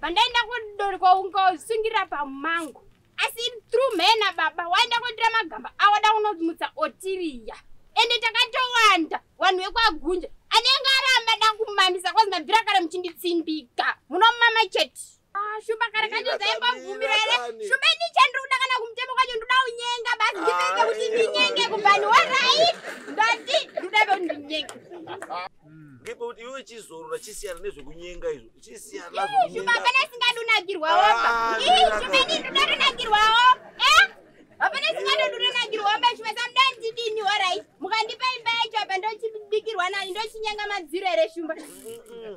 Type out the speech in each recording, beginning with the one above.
Vandaenda kosungirira pamango. Asi through mhena baba waenda kotora magamba awada kunomutsa Otiriya. Ende takatowanda vanhu vekwaGunja anenge aramba da kumamisa kwazi mabvira kare muchinditsindika. Munomama chete. Ah, Shumba kare kacho dzaimbobvumira here? Shumba ini chandiri kuda kana kumutemo kwacho ndoda unyenga basi ndipedze kuti ndinyenge kubvani warai. Ndati ndoda kuti ndinyenge. Ngekuti iwe chizorora chisiyana nezvekunyenga izvo. Chisiyana Shumba hapana singadonakirwawo pa. Ii Shumba ini ndoda tonakirwawo. Eh? Hapana singadonakirwawo pa Shumba samuda ndidini warai. Mukandipa imba yacho apa ndochibikirwa nani ndochinyenga madziro here Shumba.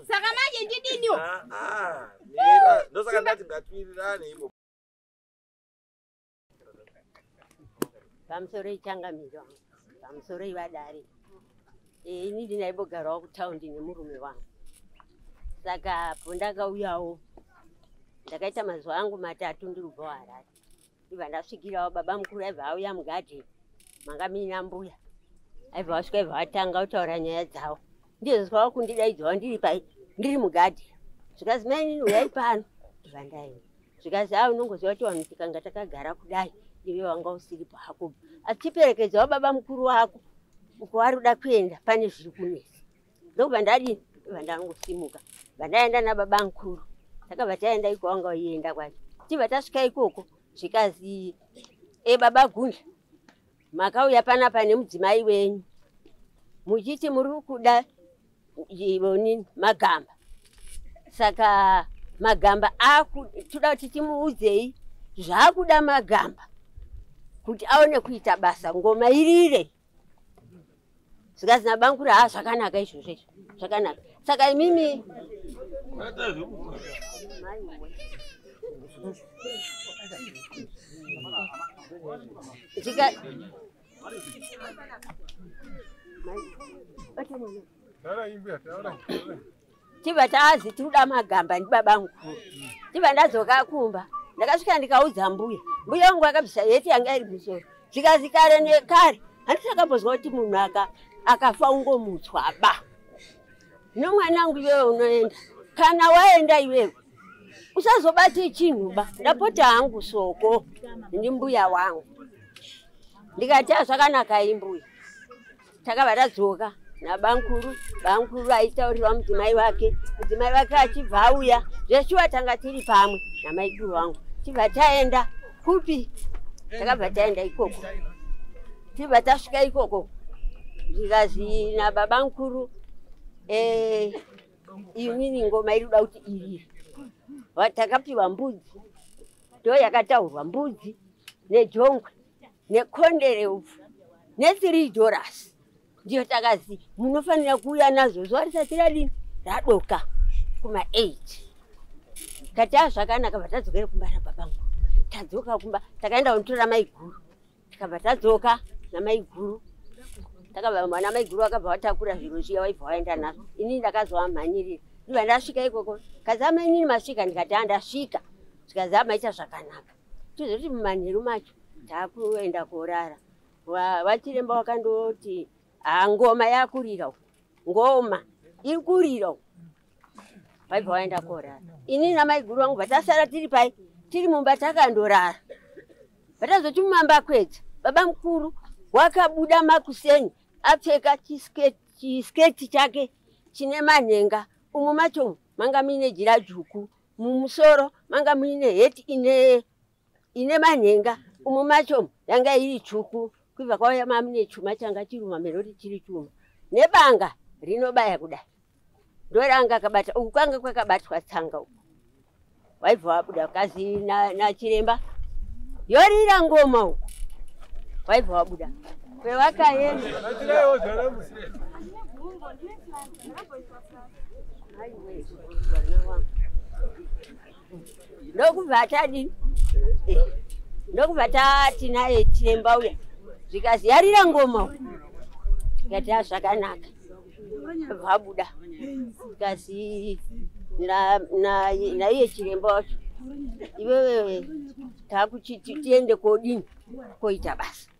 Saka manje ndidiniwo. Ah ah. Mira, ndosaka ndati ngatwirirane ipo. Pamusoro ichangamiro wangu, pamusoro ivadare. Ini ndinaimbogarawo kutaundi nemurume wangu. Saka apo ndakauyawo ndakaita mazuva angu 3 ndiri kubva Harare. Ndibva ndasvikirawo baba mukuru aibva auya mugadheni manga muina mbuya. Aibva vasvika aibva vatanga kutaura nyaya dzavo. Ndizvo kundidaidzawo ndiri pai ndiri mugadheni. Zvikazi mai nini uyai pano ndibva ndaenda. Zvikazi a unongoziva kuti vanhu tikanga takagara kudai iwe wanga usiri pako. Achiperekedzawo baba mukuru wako uko vari kuda kuenda pane zviri kunetsa. Ndokubva ndadini ndobva ndangosimuka. Bva ndaenda nababa mukuru. Takabva taenda iko wanga uienda kwacho. Tibva tasvika ikoko zvikazi baba Gundla makauya panapa nemudzimai wenyu muchiti muri kuda nini magamba. Saka magamba toda kuti timuudzei zvaakuda magamba kuti aone kuita basa ngoma irire. Zvikazi nabangura ha zvakanaka izvozvo izvo zvakanaka. Saka imimi tibva tazi tikuda magamba ndibaba mukuru. Tibva ndadzoka kumba ndakasvika ndikaudza mbuya. Mbuya wangu akabvisa heti yanga iri musoro. Zvikazi kare nekare handisakambozwa kuti munhu akafa ungomutswa ba. Zvino mwanangu iwewe unoenda kana waenda iwewe usazobate chinhu ba. Ndapota hangu soko ndi mbuya wangu. Ndikati zvakanaka imbuya. Takabva tadzoka nabankuru, bankuru aitaurirwa mudzimai wake. Mudzimai wake achibva auya zveshuwa tanga tiri pamwe namaikuru wangu. Tibva taenda kupi? Takabva taenda ikoko. Tibva tasvika ikoko. Zvikazi nababa mukuru inini ngoma iri kuda kuti irire. Takapiwa mbudzi. Ndo yakataurwa mbudzi nejongwe nekondere upfu ne$3. Ndiyo takazi munofanira kuuya nazvo zuva risati radini radoka kuma 8. Kati zvakanaka bva tadzokera kumba nababangu. Tadzoka kumba takaenda kunotora maiguru. Tikabva tadzoka namaiguru. Takabva mwana maiguru akabva vatakura zviro zviya waibva waenda nazvo. Inini ndakazovamhanyirira. Ndibva ndasvika ikoko. Kazi amainini masvika ndikati andasvika. Zvikazi amaita zvakanaka. Tozoti mumanheru macho takuenda korara. Vachiremba wakandoti ngoma yakurira uku. Ngoma iri kurira uku. Vaibva vaenda korara. Inini namaiguru vangu vatasara tiri pai tiri mumba takandorara. Vatazoti mumambakwedza baba mukuru wakabuda makuseni apfeka chisketi chake chine manhenga. Umu macho manga muine jira dzvuku, mumusoro manga muine heti ine manhenga. Umu macho yanga iri tsvuku. Kubva kwauya mune chuma changa chiri mamerori chiri chuma nebanga rinobaya kudai. Ndoranga akabata uku kwanga kwakabatwa tsanga uku. Waibva wabuda kazi nachiremba yorira ngoma uku. Waibva wabuda kwewakaenda. Ndokubva tadini? Ndokubva tati naye chiremba uya. Zvikazi yarira ngoma uku. Tikati zvakanaka. Vabuda. Zvikazi naiye chiremba wacho iwewe takuchiti tiende kodini koita basa.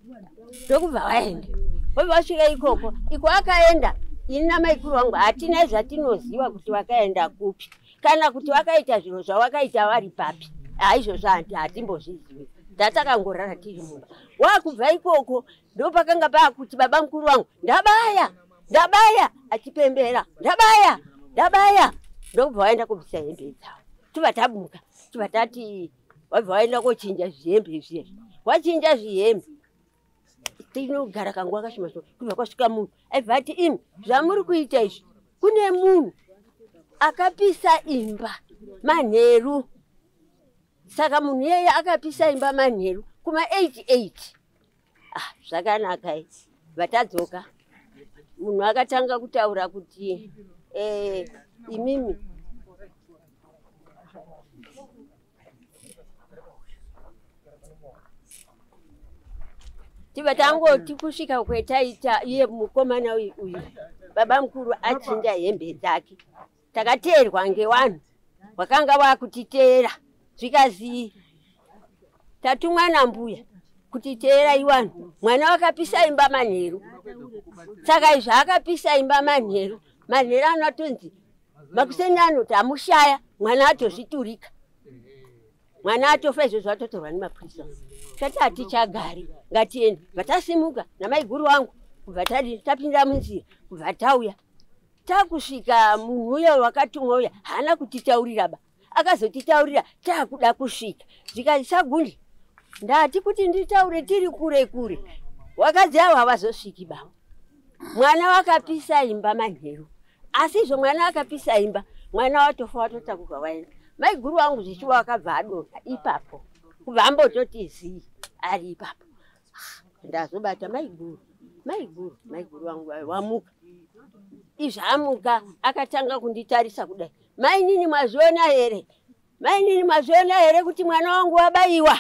Ndokubva vaenda. Vobva vasvika ikoko. Iko akaenda ini namaikuru vangu hatina zvatinoziva kuti vakaenda kupi. Kana kuti wakaita zviro zvawakaita vari papi? Haizvozvo hatimbozvizivi. Tatakangorara tiri mumba. Wakubva ikoko ndopakanga paakuti baba mukuru wangu ndabaya, ndabaya, achipembera ndabaya, ndabaya. Ndokubva waenda kubvisa hembe dzavo. Tobva tamuka, tobva tati wabva waenda kochinja zvihembe zviya. Wachinja zvihembe tinogara kanguva kashoma shoma, kubva kwasvika munhu aibva ati imi zvamuri kuita izvi, kune munhu akapisa imba manheru. Saka munhu iyeye akapisa imba manheru kuma 88. Ah, zvakanaka izvi. Vatadzoka munhu akatanga kutaura kuti imimi tibva tangoti kusvika kwetaita iye mukomana uyu baba mukuru achinja hembe dzake. Takateerwa ngevanhu vakanga vakutiteera, zvikazi tatumwa nambuya kuti teerai vanhu, mwana wakapisa imba manheru. Saka izvo akapisa imba manheru, manheru anotonzi makuseni anoti amushaya, mwana atozviturika, mwana atofa. Izvozvo atotorwa nemapurisa. Tati hatichagari, ngatiende. Vatasimuka namaiguru wangu kubva tapinda munzira, kubva tauya takusvika. Munhu uya wakatumwa uya haana kutitaurira ba, akazotitaurira takuda kusvika. Zvikanzi sagundi ndati kuti nditaure tiri kure kure, wakadzi avo havazosviki ba. Mwana wakapisa imba manheru, asi izvo mwana akapisa imba, mwana watofa watotakurwa waenda. Maiguru wangu zvichiwa wakabva adonha ipapo, kubva ambototi zii ari ipapo. Ndazobata maiguru, maiguru, maiguru wangu wamuka. Izvo amuka akatanga kunditarisa kudai, mainini mwazviona here? Mainini mwazviona here kuti mwana wangu wabayiwa?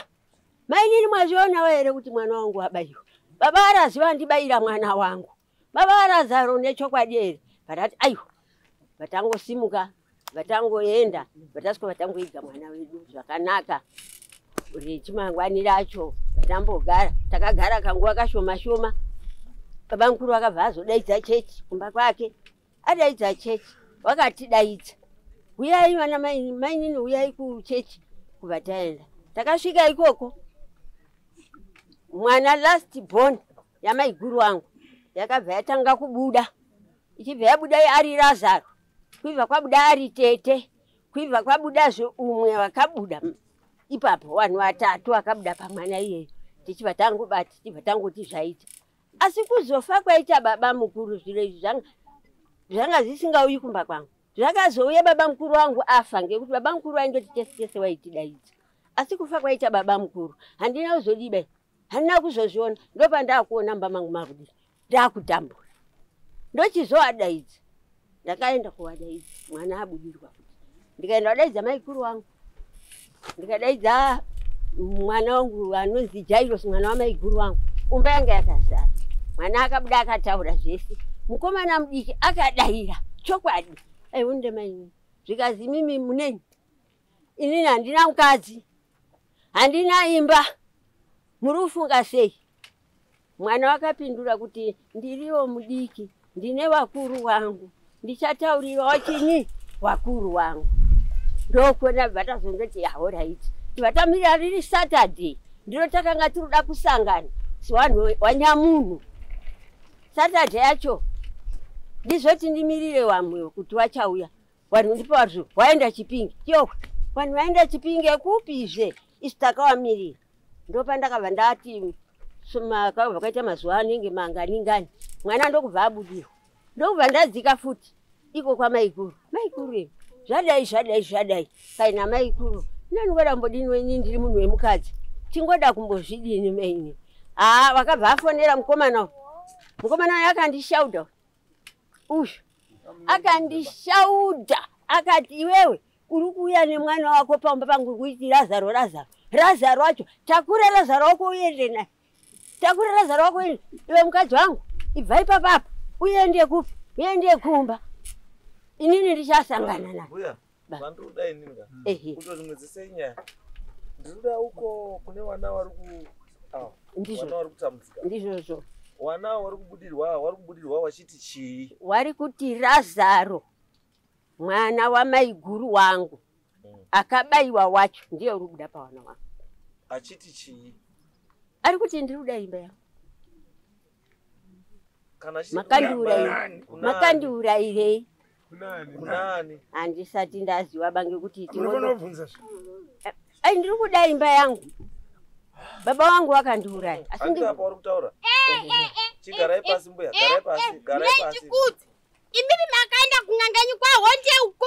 Mainini mwazvionawo here kuti mwana wangu wabayiwa? Baba Arazi vandibayira mwana wangu. Baba Razaro nechokwadi here? Vatati aiwa. Vatangosimuka, vatangoenda, vatasvika vatangoiga mwana wedu zvakanaka. Rechimangwani racho vatambogara, takagara kanguva kashoma shoma. Baba mukuru akabva azodaidza chechi kumba kwake. Adaidza chechi, wakatidaidza, huyai vana mainini, huyai kuchechi. Kubva taenda, takasvika ikoko, mwana last born yamaiguru wangu yakabva yatanga kubuda, ichibva yabuda ari Razaro, kuibva kwabuda ari tete, kuibva kwabudazve umwe wakabuda ipapo. Vanhu vatatu vakabuda pamwana iyeyo. Tichibva tangobati, tichibva tangoti zvaita. Asi kuzofa kwaita baba mukuru, zviro izvi zvanga zvisingauyi kumba kwangu. Zvakazouya baba mukuru wangu afa, ngekuti baba mukuru vaindoti tese tese waitidaidza. Asi kufa kwaita baba mukuru handina kuzodiba, handina kuzozviona. Ndopandakuona mumba mangu makudii, ndakutambura. Ndochizovadaidza, ndakaenda kuvadaidza mwana abudirwa futi. Ndikaenda kudaidza maikuru wangu, ndikadaidza mwana wangu anonzi Jairos, mwana wamaiguru wangu. Umba yanga yakazara. Mwana akabuda akataura zvese, mukomana mudiki akadaira chokwadi. Aiunde mainini, zvikazi mimi muneni, inini handina mukadzi, handina imba, muri kufunga sei? Mwana wakapindura kuti ndiriwo mudiki, ndine vakuru wangu, ndichataurirawo chini vakuru wangu. Ndokona bva tazondoti alright, tibva tamirira riri Saturday, ndiro takanga tirikuda kusangana sevanhu wanyamunhu. Saturday yacho ndizvoti ndimirire vamwe kuti vachauya vanhu, ndipo vazvo waenda Chipinge. Yowe, vanhu vaenda Chipinge kupizve? Isu takawamirira. Ndopandakabva ndati kabva kwaita mazuva anenge manganingani, mwana ndokubva abudirwa. Ndokubva ndadzika futi iko kwamaikuru. Maikuru imi, zvadai zvadai zvadai. Kaina maikuru nanongoda kumbodini? Ini ndiri munhu wemukadzi, tingoda kumbozvidini maini? Haa, wakabva afonera mukomana uyu. Mukomana uyu akandishaudha, uyu akandishaudha akati iwewe uri kuuya nemwana wako pamba pangu kuiti Razaro, Razaro, Razaro wacho, takura Razaro wako uende naye, takura Razaro wako uende. Iwe mukadzi wangu, ibva ipapapo uende kupi? Uende kumba, inini ndichasangana naye. Mbuya, Ba. zvandinoda inini ka Ehe. kutoti mwedzese nyaya, ndinoda uko kune vana vari ku ah, Ndizvo. vana vari kutambudzika, Ndizvozvo. vana vari kubudirwa, vari kubudirwa vachiti chii? Wari kuti Razaro. Mwana wamaiguru wangu akabayiwa wacho ndiye uri kubuda pawana wangu. Achiti chii? Ari kuti ndiri kuda imba yangu. Kana Makandiurayirei? Kunani? Handisati ndaziwa bange kuti Munobvunza. Ai, ndiri kuda imba yangu. Baba wangu wakandiuraya. Asi ndiri apa uri kutaura? Chigarai pasi mbuya, garai pasi, garai pasi. Imimi makaenda kun'anganyi kwahonde uko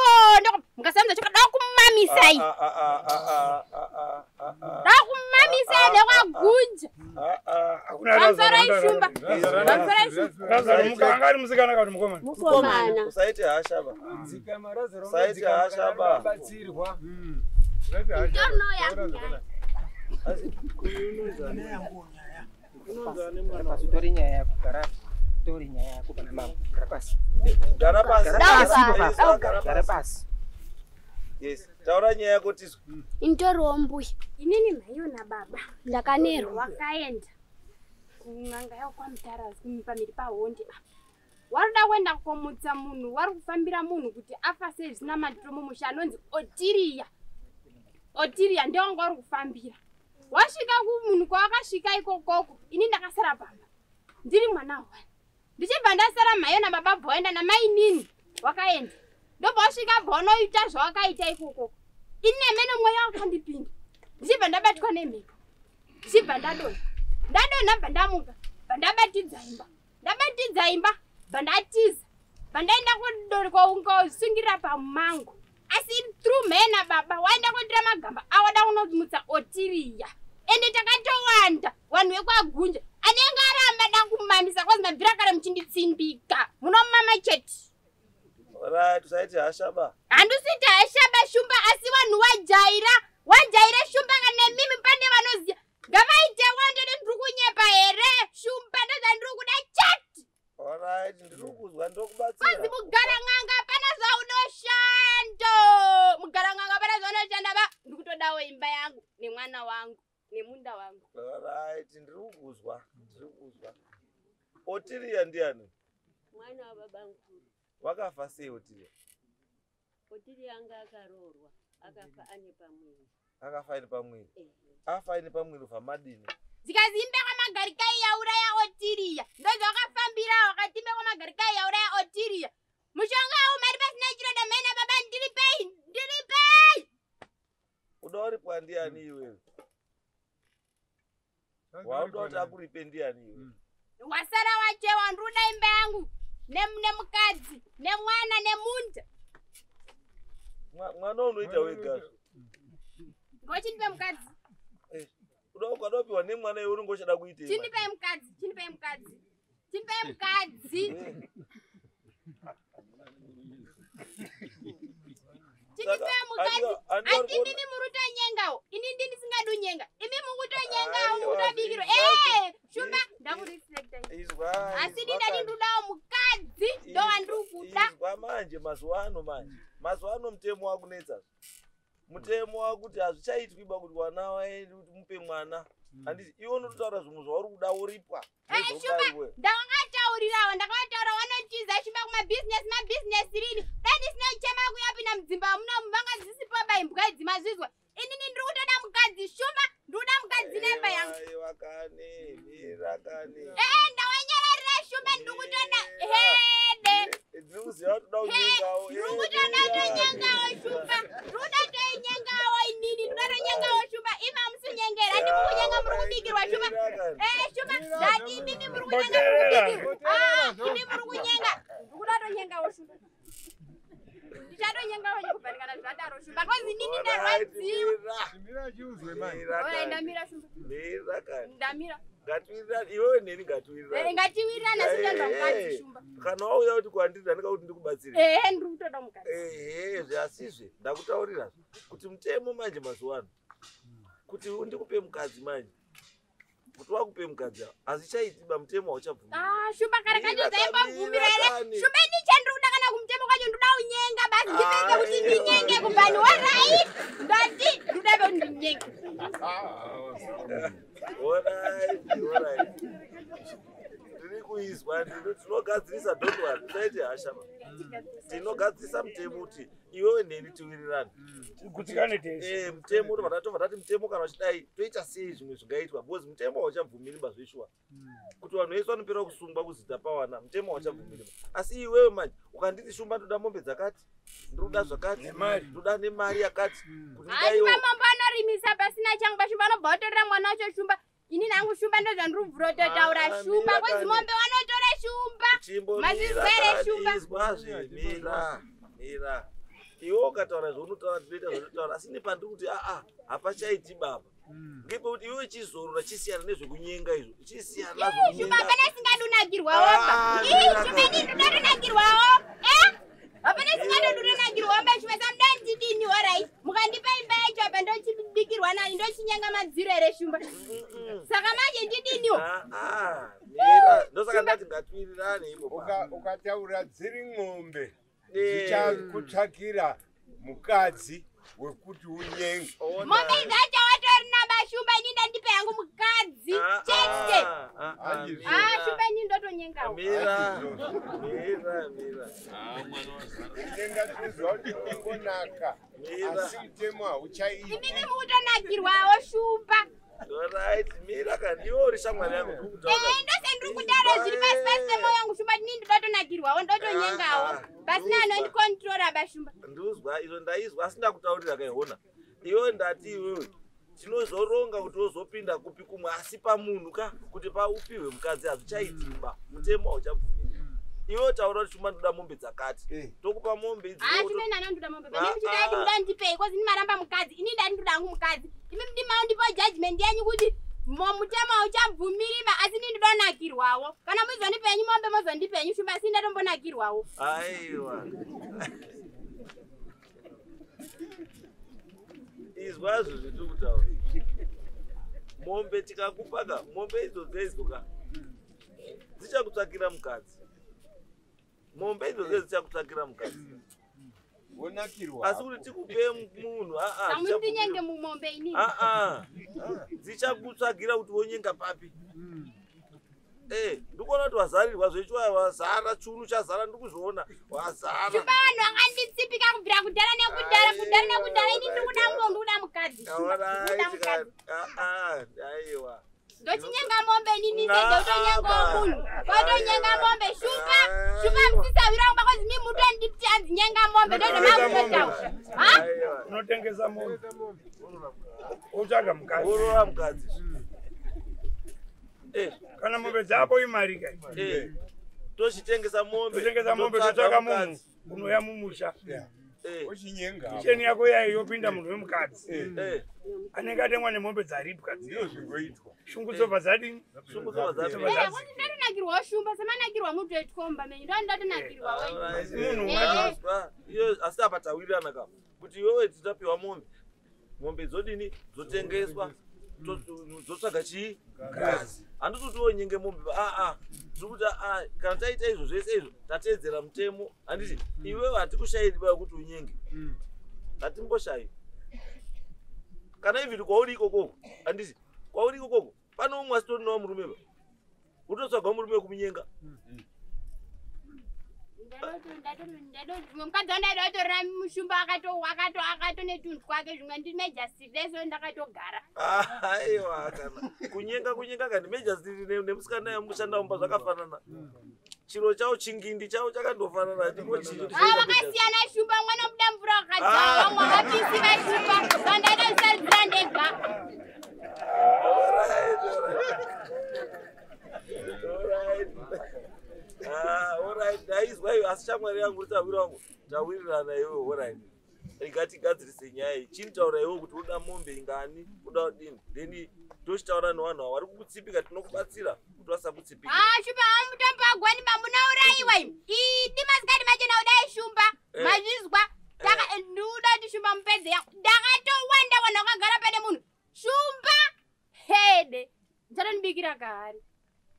mukasamudza choka da kumamisai. Da kumamisai nekwagunja. Pamusoro ishumba. Pamusoro ishumba. Razaro mukanga ari musikana kana mukomana? Mukomana. Usaite hasha ba. Usaite hasha ba. Batsirwa. Ndorno yangu. Pasi tori nyaya yako gara. Tori nyaya yako pana mama. Gara pasi. Gara pasi. Gara pasi. Yes. Taura nyaya yako tiswe. Intoriwo mbuya. Inini maiyo nababa ndakanerwa wakaenda kun'anga yako kwaMutarazi pamhiri pahonde apa. Waruda kuenda komutsa munhu, wari kufambira munhu kuti afa sei zvisina maturo mumusha anonzi Otiria. Otiria ndiye wanga uri kufambira. Wasvika kumunhu kwawakasvika ikokoko, ini ndakasara pamba. Ndiri mwana wani. Ndichibva ndasara maiyo nababa bvaenda namainini wakaenda. Ndobva wasvika bva unoita zvawakaita ikokoko. Ini nemene mweya wakandipinda. Ndichibva ndabatwa nemhepo. Ndichibva ndadonha. Ndadonha bva ndamuka. Bva ndabatidza imba. Ndabatidza imba bva ndatiza. Bva ndaenda kosungirira pamumango. Asi through mhena baba waenda kotora magamba awada kunomutsa Otiria. Ende takatowanda vanhu vekwaGunja. Anenge aramba da kumamisa kwazi mabvira kare muchinditsimbika. Munomama chete. Right, usaite hasha ba. Handisiti hasha ba shumba, asi vanhu wajaira. Wajaira shumba kana mimi pane vanoziya. Ngavaite wande ndiri kunyepa here? Shumba ndozvandiri kuda chete. Alright, ndiri kuzwa ndokubatsira. Kwanzi mugara n'anga hapana zvaunoshanda. Mugara n'anga hapana zvaunoshanda ba. Ndiri kutodawo imba yangu nemwana wangu nemunda wangu. Alright, ndiri kuzwa, ndiri kuzwa. Otiria ndiani? Mwana wababa mukuru. Wakafa sei Otiria? Otiria anga akaroorwa, akafa ane pamwiri. Akafa aine pamwiri. Afa aine pamwiri vamadini. Dzikazi imba kwamagarikai yauraya Otiria. Ndozvawakafambira wakati imba kwamagarikai yauraya Otiria. Mushonga uyu mari pasina chironda maina baba ndiripei, ndiripei. Uda uripwa ndiani iwewe? Wauda kuti akuripe ndiani iwe? Wasara wachewa ndiri imba yangu nemukadzi nemwana nemunda. Mwana unoita wega. Ngochindipe mukadzi. Uda ukapiwa nemwana iwe unenge uchada kuitei? Chindipe mukadzi, chindipe mukadzi. Chindipe mukadzi. Chindipe mukadzi. Ati mimi muri kutonyengawo. Ini ndini ndisingadi kunyenga. Imi muri kutonyengawo, muri kutobikirwa. Shumba ndakureflecta. Asi ndidati ndodawo mukadzi ndowandiri kuda. Izwa manje mazuva ano manje. Mazuva ano mutemo wakunetsa. Mutemo wakuti hazvichaitwi ba kuti wana waende kuti mupe mwana. Handiti iwe unototaura zvimwe zvauri kuda woripwa. Shumba ndakataurirawo, ndakataura wanotiza shumba kumabhizinesi, mabhizinesi rini. Dai ndisina kuchema kuyapinda mudzimba muno vanga dzisipo ba imbwa idzi mazvizwa. Inini ndiri kutoda mukadzi shumba, ndiri kuda mukadzi nemba yangu. Aiwa kani, mira kani. Ndawanyararira shumba, ndiri kutoda hede. Ndiri kuziva kuti uda kunyengawo. Ndiri kutoda kutonyengawo shumba. Ndiri kuda kutonyengawo inini, ndiri kuda kutonyengawo shumba. Imi hamusi kunyengera, ndiri kunyenga muri kubikirwa shumba. Shumba, ndati imimi muri kunyenga muri kubikirwa. Imi muri kunyenga. Ndiri kuda kutonyengawo shumba. Ndichatonyengawo kubva kana zvadaro shumba. Kozi inini ndarwadziwa. Mira chiuzwe manje. Ndamira shumba. Mira kani. Ndamira. Ngatiwirirane, iwewe neni ngatiwirirane. Ngatiwirirane asi ndanzwa mukadzi shumba. Kana wauya kuti kwandiri ndandika kuti ndikubatsire. Ndiri kutoda mukadzi. Asizve ndakutaurira kuti mutemo manje mazuva ano kuti ndikupe mukadzi manje. Kuti wakupe mukadzi hazvichaiti ba mutemo hauchabvumira. Shumba kare kacho dzaimbobvumira here? Shumba ini chandiri kuda kana kumutemo kwacho ndoda kunyenga basi ndipedze kuti ndinyenge kubvani warai. Ndati ndoda kuti ndinyenge. Ndiri Kuizwa tinogadzirisa, don't worry, usaite hasha ma. Tinogadzirisa mutemo kuti iwewe neni tiwirirane. Tigutsikane tese. Mutemo tobva tobva tati mutemo kana uchidai toita sei, zvimwe zvingaitwa, because mutemo hauchabvumiri bazveshuwa kuti vanhu vese vanopera kusungwa kuzita pawana. Mutemo hauchabvumiri, asi iwewe manje ukanditi, "Shumba, ndoda mombe dzakati, ndinoda zvakati," Nemari. Ndoda nemari yakati kuti Hayi, ndidaiwo. Shumba, mombe anorimisa pasina changu bashumba, anobva watorera mwana wacho Shumba. Ini nangu Shumba, ndozvandiri kubvura kutotaura. Ah, Shumba, mira kwezi kani. mombe vanotora Shumba. Chimbomira. Mazvizwere, Shumba. Izwazve, mira, mira. Iwe ukataura zvaunotaura, ndinoita zvaunotaura, asi nepandiri kuti aa, hapachaiti baba, ngepekuti iwe chizorora chisiyana nezvekunyenga izvo, chisiyana. Shumba, hapana singadonakirwawo pa. Ah, Ii, mira Shumba, ini ndinotonakirwawo. Hapana singadonakirwawo pa, Shumba. Samuda ndidini? Alright, mukandipa imba yacho apa, ndochibikirwa nani? Ndochinyenga madziro here, Shumba? Saka manje ndidiniwo? Mira, ndosaka ndati ngatiwirirane ipo pa. Ukataura dziri ng'ombe dzichakutsvakira mukadzi wekuti unyenge. Ona. Mombe dzacho watorina bashumba, ini ndandipe yangu mukadzi Ah, chete. ah, ah, ah, Handizvo. Ah, mira. Shumba, ini ndotonyengawo. Mira, mira, mira. Kunyenga tinoziva kuti kunongonaka, Mira. asi mutemo hauchaiti. Imimi mukutonakirwawo, Shumba. Alright, mira kani, iwe uri shamwari yangu, ndiri kutaura. Ee, ndose ndiri kutaura zviri pasi pasi pemoyo wangu, Shumba. Ini ndotonakirwawo, ndotonyengawo Ah, ah. pasina anondikontrora bashumba. Nduzwa izvo, ndaizwa, asi ndakutaurira kaihona. Iwe ndati iwewe tinozoronga kuti wozopinda kupi kumwe, asi pamunhu ka kuti paupiwe mukadzi hazvichaitiba, mutemo hauchabvumiri. Iwe taura kuti, "Shumba, ndoda mombe dzakati," tokupa mombe idzi. Ah, Shumba, ini anondoda mombe. Ah, Pane muchidai ah. muda ndipei kozi ini maramba mukadzi. Ini ndati ndoda hangu mukadzi. Imi mdimaundipa judgment yenyu kuti mutemo hauchabvumiri ba, asi ini ndodonakirwawo. Kana muzondipa henyu mombe, mozondipa henyu, Shumba, asi ndatombonakirwawo. Aiwa, izwazvo zvetiri kutaura, mombe tikakupa ka, mombe idzodzo idzo ka dzichakutsvakira mukadzi. Mombe idzodzo dzichakutsvakira mukadzi. Wonakirwa. Asi kuti tikupe munhu, aa, Samuti ndinyenge mumombe inini. aa, dzichakutsvagira kuti wonyenga papi. Ndikuona kuti wazarirwa zvechiwaya, wazara chunu chazara, ndikuzviona wazara. Shumba, vanhu vakanditsipika kubvira kudhara nekudhara, kudhara nekudhara. Ini ndikuda ngo, ndikuda mukadzi, Shumba, ndikuda mukadzi. Aiwa. Ndochinyenga mombe inini ndege kutonyengawo munhu kwatonyenga mombe, Shumba. Shumba, musisawira kumba kozi mi mutu andipti anzi nyenga mombe, ndozvamakutotaura ha. Aiwa. Unotengesa mombe wotsvaga mukadzi. Worora mukadzi. Kana mombe dzako imari kai. Tochitengesa mombe. Totengesa mombe, totsvaga munhu unouya mumusha. Ochinyenga. Kicheni yako yayo yopinda munhu wemukadzi anenge atengwa nemombe dzaripwa. Ndizvo zvingoitwa. Shungu dzobva dzadini? Shungu dzobva dzapera. Dzobva dzadzika. Kozi ndotonakirwawo, Shumba, semanakirwa mutoitwa mumba menyu, ndo ndotonakirwawo. Munhu Iyo asi apa tawirirana ka kuti iwewe titapiwa mombe, mombe dzodini? Dzotengeswa, dzotsvaga chii? Mukadzi. Handisi kuti wonyenge mombe, aa, tiri kuti aa, kana taita izvo zvese izvo tateedzera mutemo, handiti? Iwewe hatikushairi baya kuti unyenge, hatimboshayi. Kana even kwauri ikokoko, handiti? Kwauri ikokoko pane umwe asitorinawo murume ba, utotsvaga murume wekumunyenga. Zvimwe mukadzi wandaida kutorera mushumba akato netunhu twake, zvimwe ndimejasileso ndakatogara. Aiwa, kana kunyenga, kunyenga kandi mejasiri nemusikana yamushanda mumba zvakafanana, chiro chawo chingindi chawo chakandofanana, chimbo chii? Ah, vakasiyana, Shumba. Mwana muda mvura wakadzaa, vamwe vapisi vashumba, saka ndaida kusaridzira ndega. Alright. Ah, alright, ndaizwa iyo, asi shamwari yangu ritawira wangu, tawirirana iwe. Alright, ngatigadzirise nyaya iyi. Chinitaura iwe kuti uda mombe ingani, uda kudini, then tochitaura nevanhu ava vari kukutsipika, tinokubatsira kuti vasakutsipika. Ah, Shumba, hamutombo agwani mamunaurayiwa imi idi masikati machena kudai, Shumba. Mazvizwa? Ndinoda kuti, Shumba, mupedze yangu, ndakatowanda vanhu vakagara pane munhu, Shumba. Hede ndichatondibikira kahari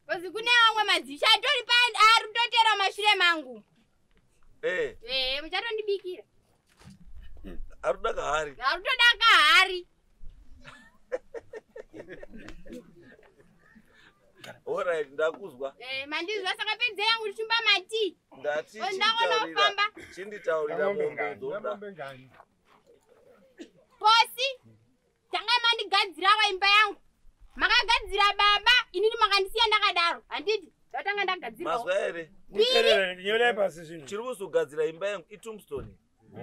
kozi kune vamwe madzisha atori ari kutotera mashure mangu. Ee, muchatondibikira. Ari kuda kahari. Ari kutoda kahari. Alright. Ndakuzwa. Mandizwa saka pedze yangu shumba mati. Ndati ndakona chinditaurira mombe dzoda. Posi tanga mandigadzira wa imba yangu. Makagadzira baba, inini makandisiya ndakadaro. Handiti ndatanga ndagadzira. Mazwa here? Muterere nyore pasi zvinhu. Chiri kuzogadzira imba yangu itombstone.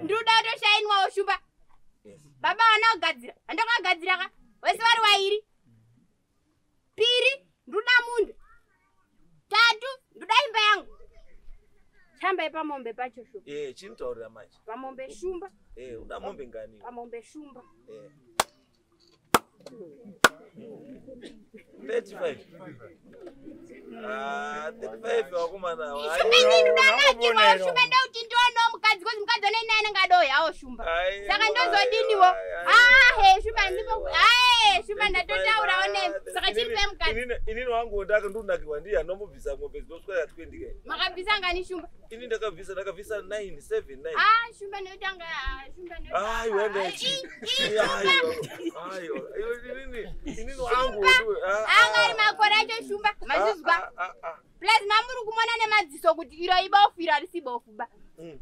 Ndoda kutoshainwawo shumba. Baba vana kugadzira. Handakagadzira ka. Wese vari wairi. Piri ndoda munda. Tatu ndoda imba yangu. Chamba ipamombe pacho shumba. Chintaurira manje. Pamombe shumba. Uda mombe ngani? Pamombe shumba. 35. 35 wakomana. Shumba ini ndoda shumba ndauti ndiono mukadzi kozi mukadzi one nani ngadoyawo shumba. Saka ndozodiniwo? Shumba ndipo. Shumba ndatotaurawo nemi. Saka chiri pe mukadzi. Inini wangu ndakandonakirwa ndiye anombobvisa mombe dzinoswera 20 kai. Makabvisa ngani shumba? Ini ndakabvisa 9 7 9. Shumba ndotanga shumba ndo. Aiwa ndachi. Aiwa. Inini wangu Angari makore acho shumba mazvizwa. Plus mamuri kumona nemadziso kuti iro ibofu iro harisi bofu ba.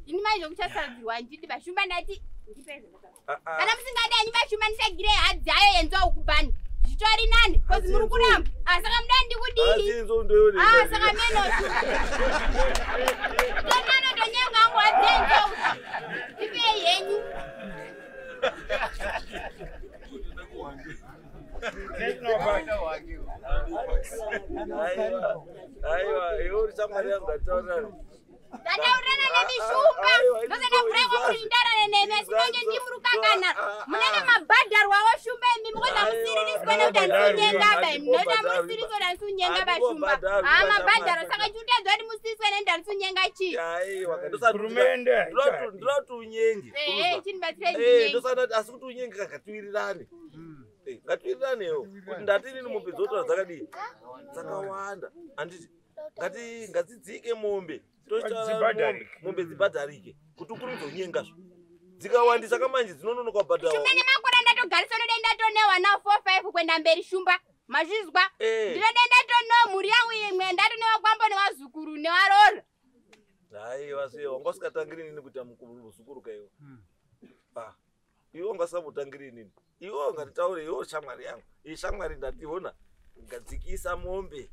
Ini manje kuchasaradzirwa nditi bashumba ndati ndipeze. Kana musingadi anyi bashumba ndisagire hadzi ayo yenzwa ukubhani. Zvitori nani? Kozi muri kuramba. Saka muda ndikudii? Saka meno. Tonano tonyenga angu hadzi yenzwa. Ndipei henyu. Aiwa, iwe shamwari yangu ndataurana. Ndataurana nemi shumba. Ndosaka kuti ndarane nemi asi manje ndimurukangana. Munenge mabhadharwawo shumba imi mukoza musiririswa nekuti handisi ba imi. Nekuti hamusiriswa kuti handisi kunyenga ba shumba. Mabhadharo saka chiutadza kuti musiriswe nekuti handisi kunyenga chii. Aiwa, hurumende. Ndoda kuti unyenge. Chinibatsirai ndinyenge. Ndosaka asi kuti unyenge kakatiwirirane. Ngatiwiriranewo kuti ndati inini mombe dzotora dzakadii dzakawanda. Handiti ngadzidzike mombe tochitaura mombe dzibhadharike kuti ukurumidze kunyengazvo. Dzikawandisa kamanje dzinononoka kubhadharwa. Shumba nemakore ndatogarisa ndoda ndatonewa nawo 4 5 kuenda mberi shumba. Mazvizwa? Ndinoda ndatonewa mhuri yangu imwe ndatonewa kwambo nevazukuru nevarora. Aiwa sei wanga usingatangiri inini kuita muzukuru kaiwe. Iwe wanga usingambotangiri inini. Iwe ungatitaure iwe shamwari yangu. Iyi shamwari ndationa ngadzikisa mombe.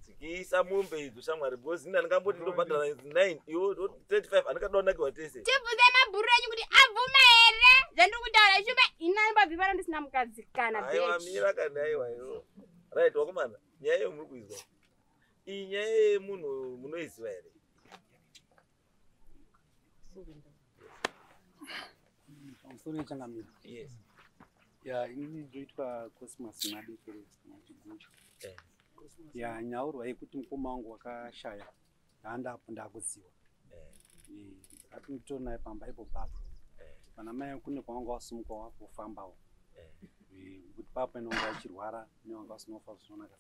Dzikisa mombe idzo shamwari because ini andingamboti ndobhadhara 9 iwe 35 andingadonakirwa tese. Tibvunze mabhuru enyu kuti abvuma here zvandiri kutaura shumba ini andibabvi pano ndisina mukadzi kana bitch. Aiwa mira kani aiwa iwe. Right wakomana nyaya iyo muri kuizwa. Iyi nyaya yemunhu munoiziva here? Pamusoro changamira. Yes. Ini ndoitwa Cosmas Mabekere Machigucho. Nyaurwa yekuti mukoma wangu wakashaya ndaandapo ndakuziwa. Ndakati naye pamba ipo papo. Pana mai kune kwawanga wasumuka wakufambawo. Kuti papo inonga achirwara newanga usina kufa zvinonaka.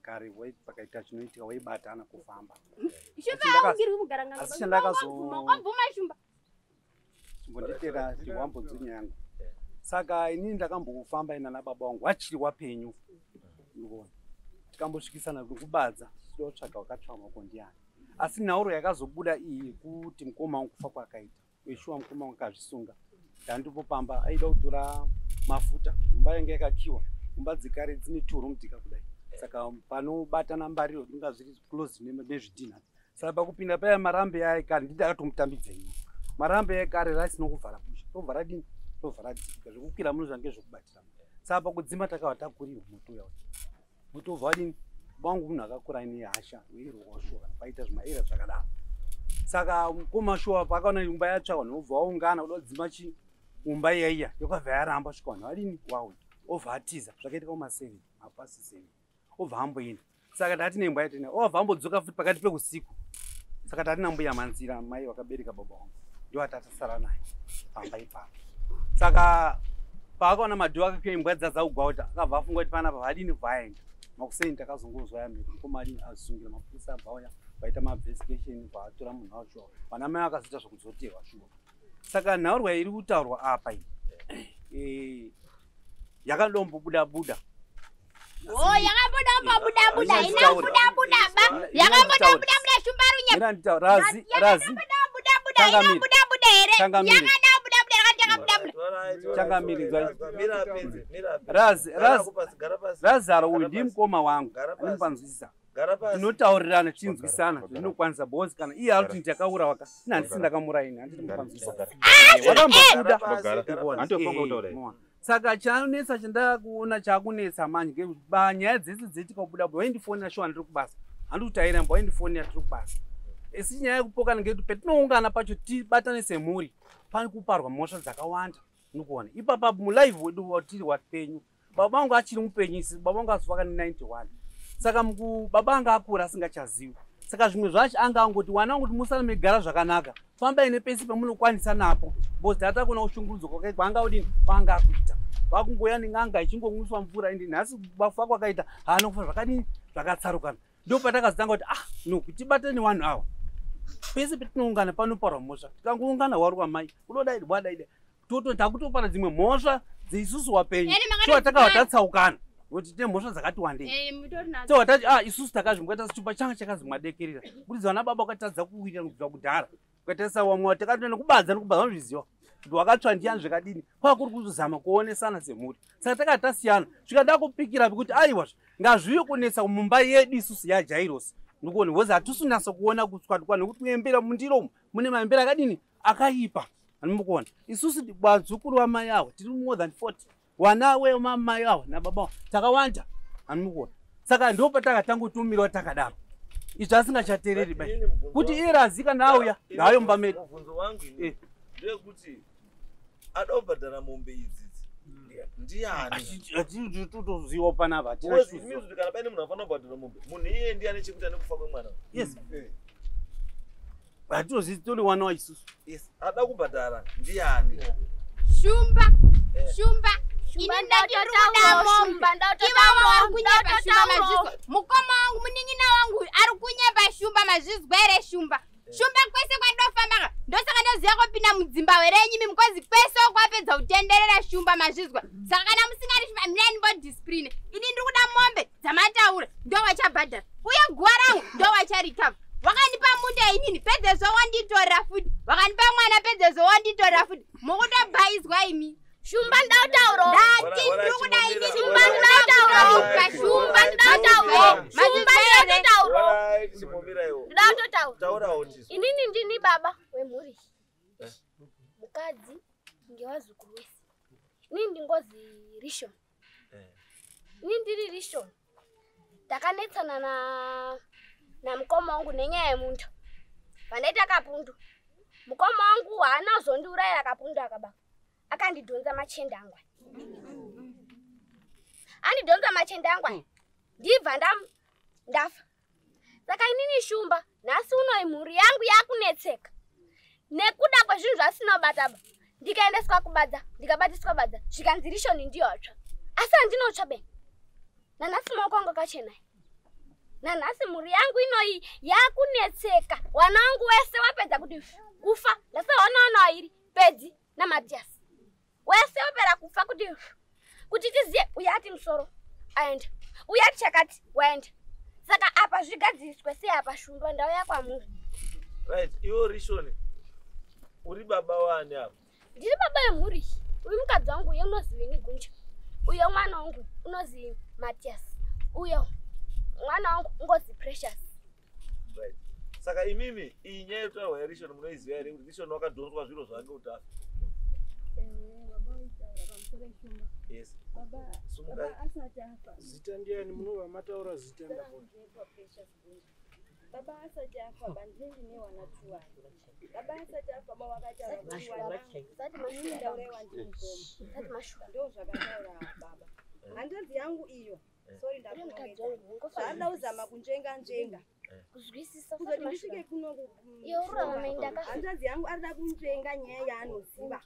Kare pakaita chinoitika waibatana kufamba. Shumba aungiri kugara Asi chandakazo wabvuma shumba. Chimbonditera chiwambonzwinya yangu. Saka inini ndakambofamba ina nababa wangu wachiri wapenyu. Ndikuona. Tikambosvikisana kubadza tichida kutsvaga wakatsva maoko ndiani. Asi nhauro yakazobuda iyi kuti mukoma wangu kufa kwakaita. Weshuwa mukoma wangu akazvisunga. Ndandipo pamba aida kutora mafuta. Imba yange yakakiwa. Imba dzekare dzine 2 room dzika kudai. Saka panobatana mbariro dinga zviri close nezvidhina. Saka pakupinda paya marambe aya kare ndida akatomutambidza ini. Marambe aya kare rasina kuvhara busha. Tovhara dini? Tovhara dzika. Zvekukwira muno zvange zvokubatira. Saka pakudzima takava takurirwa moto uya. Moto ubva wadini? Wangu munhu akakura aine hasha weirohwa shuwa kana paita zvimaera zvakadaro. Saka mukoma shuwa paakaona imba yatsva vanhu vobva vaungana kuda kudzima chi imba iya iya yakabva yaramba svika vanhu vadini wauya obva atiza zvakaitika kuma7 mapasi 7 obva amboenda. Saka tati nembwa yatina obva ambodzoka futi pakati peusiku. Saka tati nambuya Manzira mai vakabereka baba vangu ndiwo atatasara naye pamba ipapo. Saka paakaona madhoo ake imbwa dzadzaugwauta akabva afunga kuti panapa vadini vaenda. Makuseni takazongozwa yamhiri mukoma adini asungira mapurisa abva auya vaita mainvestigation vatora munhu wacho vana mai vakazoita zvekudzoterwa shuwa. Saka nhaurwa iri kutaurwa apa iyi yakadombobuda buda Oh, yakamboda pabuda buda ina buda buda ba. Yakamboda buda buda shumba runya. Mira nditaure razi razi. Buda buda ina buda buda here. Yakada buda buda yakatanga buda buda. Changamire razi razi. Razaro uyu ndi mukoma wangu. Anopanzwisisa. Tinotaurirana tichinzwisana zvinokwanisa because kana iye ari kuti ndakaurawa ka ina handisi ndakamuraya ini handiti mupanzwisisa. Wakambobuda. Saka chanonetsa chandakuona chakunetsa manje nyaya dzese dzitikabuda waindifonera shuwa ndiri kubasa. Handiri kuti airamba waindifonera tiri kubasa. Isi nyaya yekupokana ngekuti petinoungana pacho tibatane semhuri pane kuparwa mhosva dzakawanda nikuona. Ipapa mulive wedu watiri wapenyu. Baba vangu achiri mupenyu isi baba vangu azofa 91. Saka baba anga akura asingachazivi. Saka zvimwe zvacho anga angoti wana wangu kuti musare megara zvakanaka. Fambai nepesi pamunokwanisa napo. Because tata kuona kushungurudzwa kwakaitwa kwanga udini kwanga akuita. Vakungoya nen'anga ichingomwiswa mvura ende nhasi kufa kwakaita haana kufa zvakadini zvakatsarukana. Ndipo patakazotanga kuti ah no kuti tibatane nevanhu ava. Pese petinoungana panoparwa mhosva. Tikangoungana wari wamai unodai wadai. Toto takutopara dzimwe mhosva dzeisusu wapenyu. Shuwa takava tatsaukana. Kuti tine mhosva dzakati wandei. So tati ah isusu takazvimboita chitupa changa chakazi mwadekerera. Kuti vana baba vakatadza kuwirira kubva kudhara. Ukatarisa wamwe takatoenda kubadza nekubadza vanozviziva. Kuti wakatsva ndiyani zvakadini. Kwava kuri kuzama kuonesana semhuri. Saka takati tasiyana. Zvikada kupikira kuti aiwa ngazviuye kunetsa mumba yedu isusu yaJairos. Ndikuona because hatisi kunasa kuona kutswatukwa nekuti kuembera mundiro umu mune maembera akadini akaipa. Anomukuona. Isusu vazukuru vamai avo tiri more than 40. Wana wemamai avo nababa takawanda. Anomukuona. Saka ndipo patakatangotumirwa takadaro. Izvo asingachateereri bai. Kuti iye razika nauya ngaayo mumba medu. Mubvunzo wangu ini ndewekuti ada kubhadhara mombe idzi ndiani? Hatitoziva panapa hatina chizivo. Kana paine munhu anofanira kubhadhara mombe, munhu iye ndiye ane chekuita nekufa kwemwana. Yes. Hatitozivi tori wana waisusu. Yes, ada kubhadhara ndiani? Shumba. Shumba. Ini ndati ndikuda mombe. Ivavo vari kunyepa shumba mazvizwa. Mukoma wangu munin'ina wangu ari kunyepa shumba mazvizwa here shumba. Shumba kwese kwandofamba ndosaka ndoziva kupinda mudzimba werenyu imi mukozi kwese kwapedza kutenderera shumba mazvizwa. Saka kana musingadi shumba mina ndimbodiscipline. Ini ndiri kuda mombe dzamataura ndo wachabhadhara. Uye guwa rangu ndo wacharikava. Wakandipa munda inini pedzezvo wanditorera futi. Wakandipa mwana pedzezvo wanditorera futi. Mukutobhaizwa imi. Shumba ndautauro. Ndati ndiri kuda ini Shumba ndautauro. Shumba ndautauro. Shumba ndautauro. Ndautauro. Inini ndini baba wemhuri. Mukadzi ngewazukuru wese. Inini ndingozi Rishon. Inini ndiri Rishon. Takanetsana na mukoma wangu nenyaya yemuntu. Vandaita kapundu. Mukoma wangu haana kuzondiurayira kapundu akaba. Akandidhonza machende angu. Andidhonza machende angu. Ndibva ndafa. Saka inini shumba nhasi uno mhuri yangu yakunetseka. Nekuda kwezvinhu zvasina kubata. Ndikaendeswa kubadza, ndikabatiswa badza, zvikanzi Rishoni ndiyo atsva. Asi handinotsva be. Nanhasi maoko angu akachena. Nanhasi mhuri yangu inoyi yakunetseka. Wana wangu wese wapedza kuti kufa. Ndasaona wana vairi Pedzi naMatias. Wese wapera kufa kuti tiziye uyu ati musoro aenda. Uyu ati chakati waenda. Saka apa zvigadziriswe sei apa shumba ndauya kwamuri. Right, iwe Rishoni uri baba wani apa? Ndiri baba wemhuri. Uyu mukadzi wangu uyo unozi Winnie Gunja. Uyo mwana wangu unozi Matias. Uyo mwana wangu ungozi Precious. Right. Saka imimi iyi nyaya yekutaurwa yaRishoni munoiziva here kuti Rishoni wakadhonzwa zviro zvake kuti afe? Yes. Baba asati afa. Zita ndiani munova mataura zita ndapona. Baba asati afa bandini newana tuwa. Baba asati afa baba wakataura kuti wana. Mimi ndaurewa ndimukoma. Ndo zvakataura baba. Hanzvadzi yangu iyo. Sorry ndakuongedza. Zvaada kuzama kunzvenga nzvenga. Kuzwisisa kuzoti ndisvike kuno hanzvadzi yangu arida kunzvenga nyaya yaanoziva.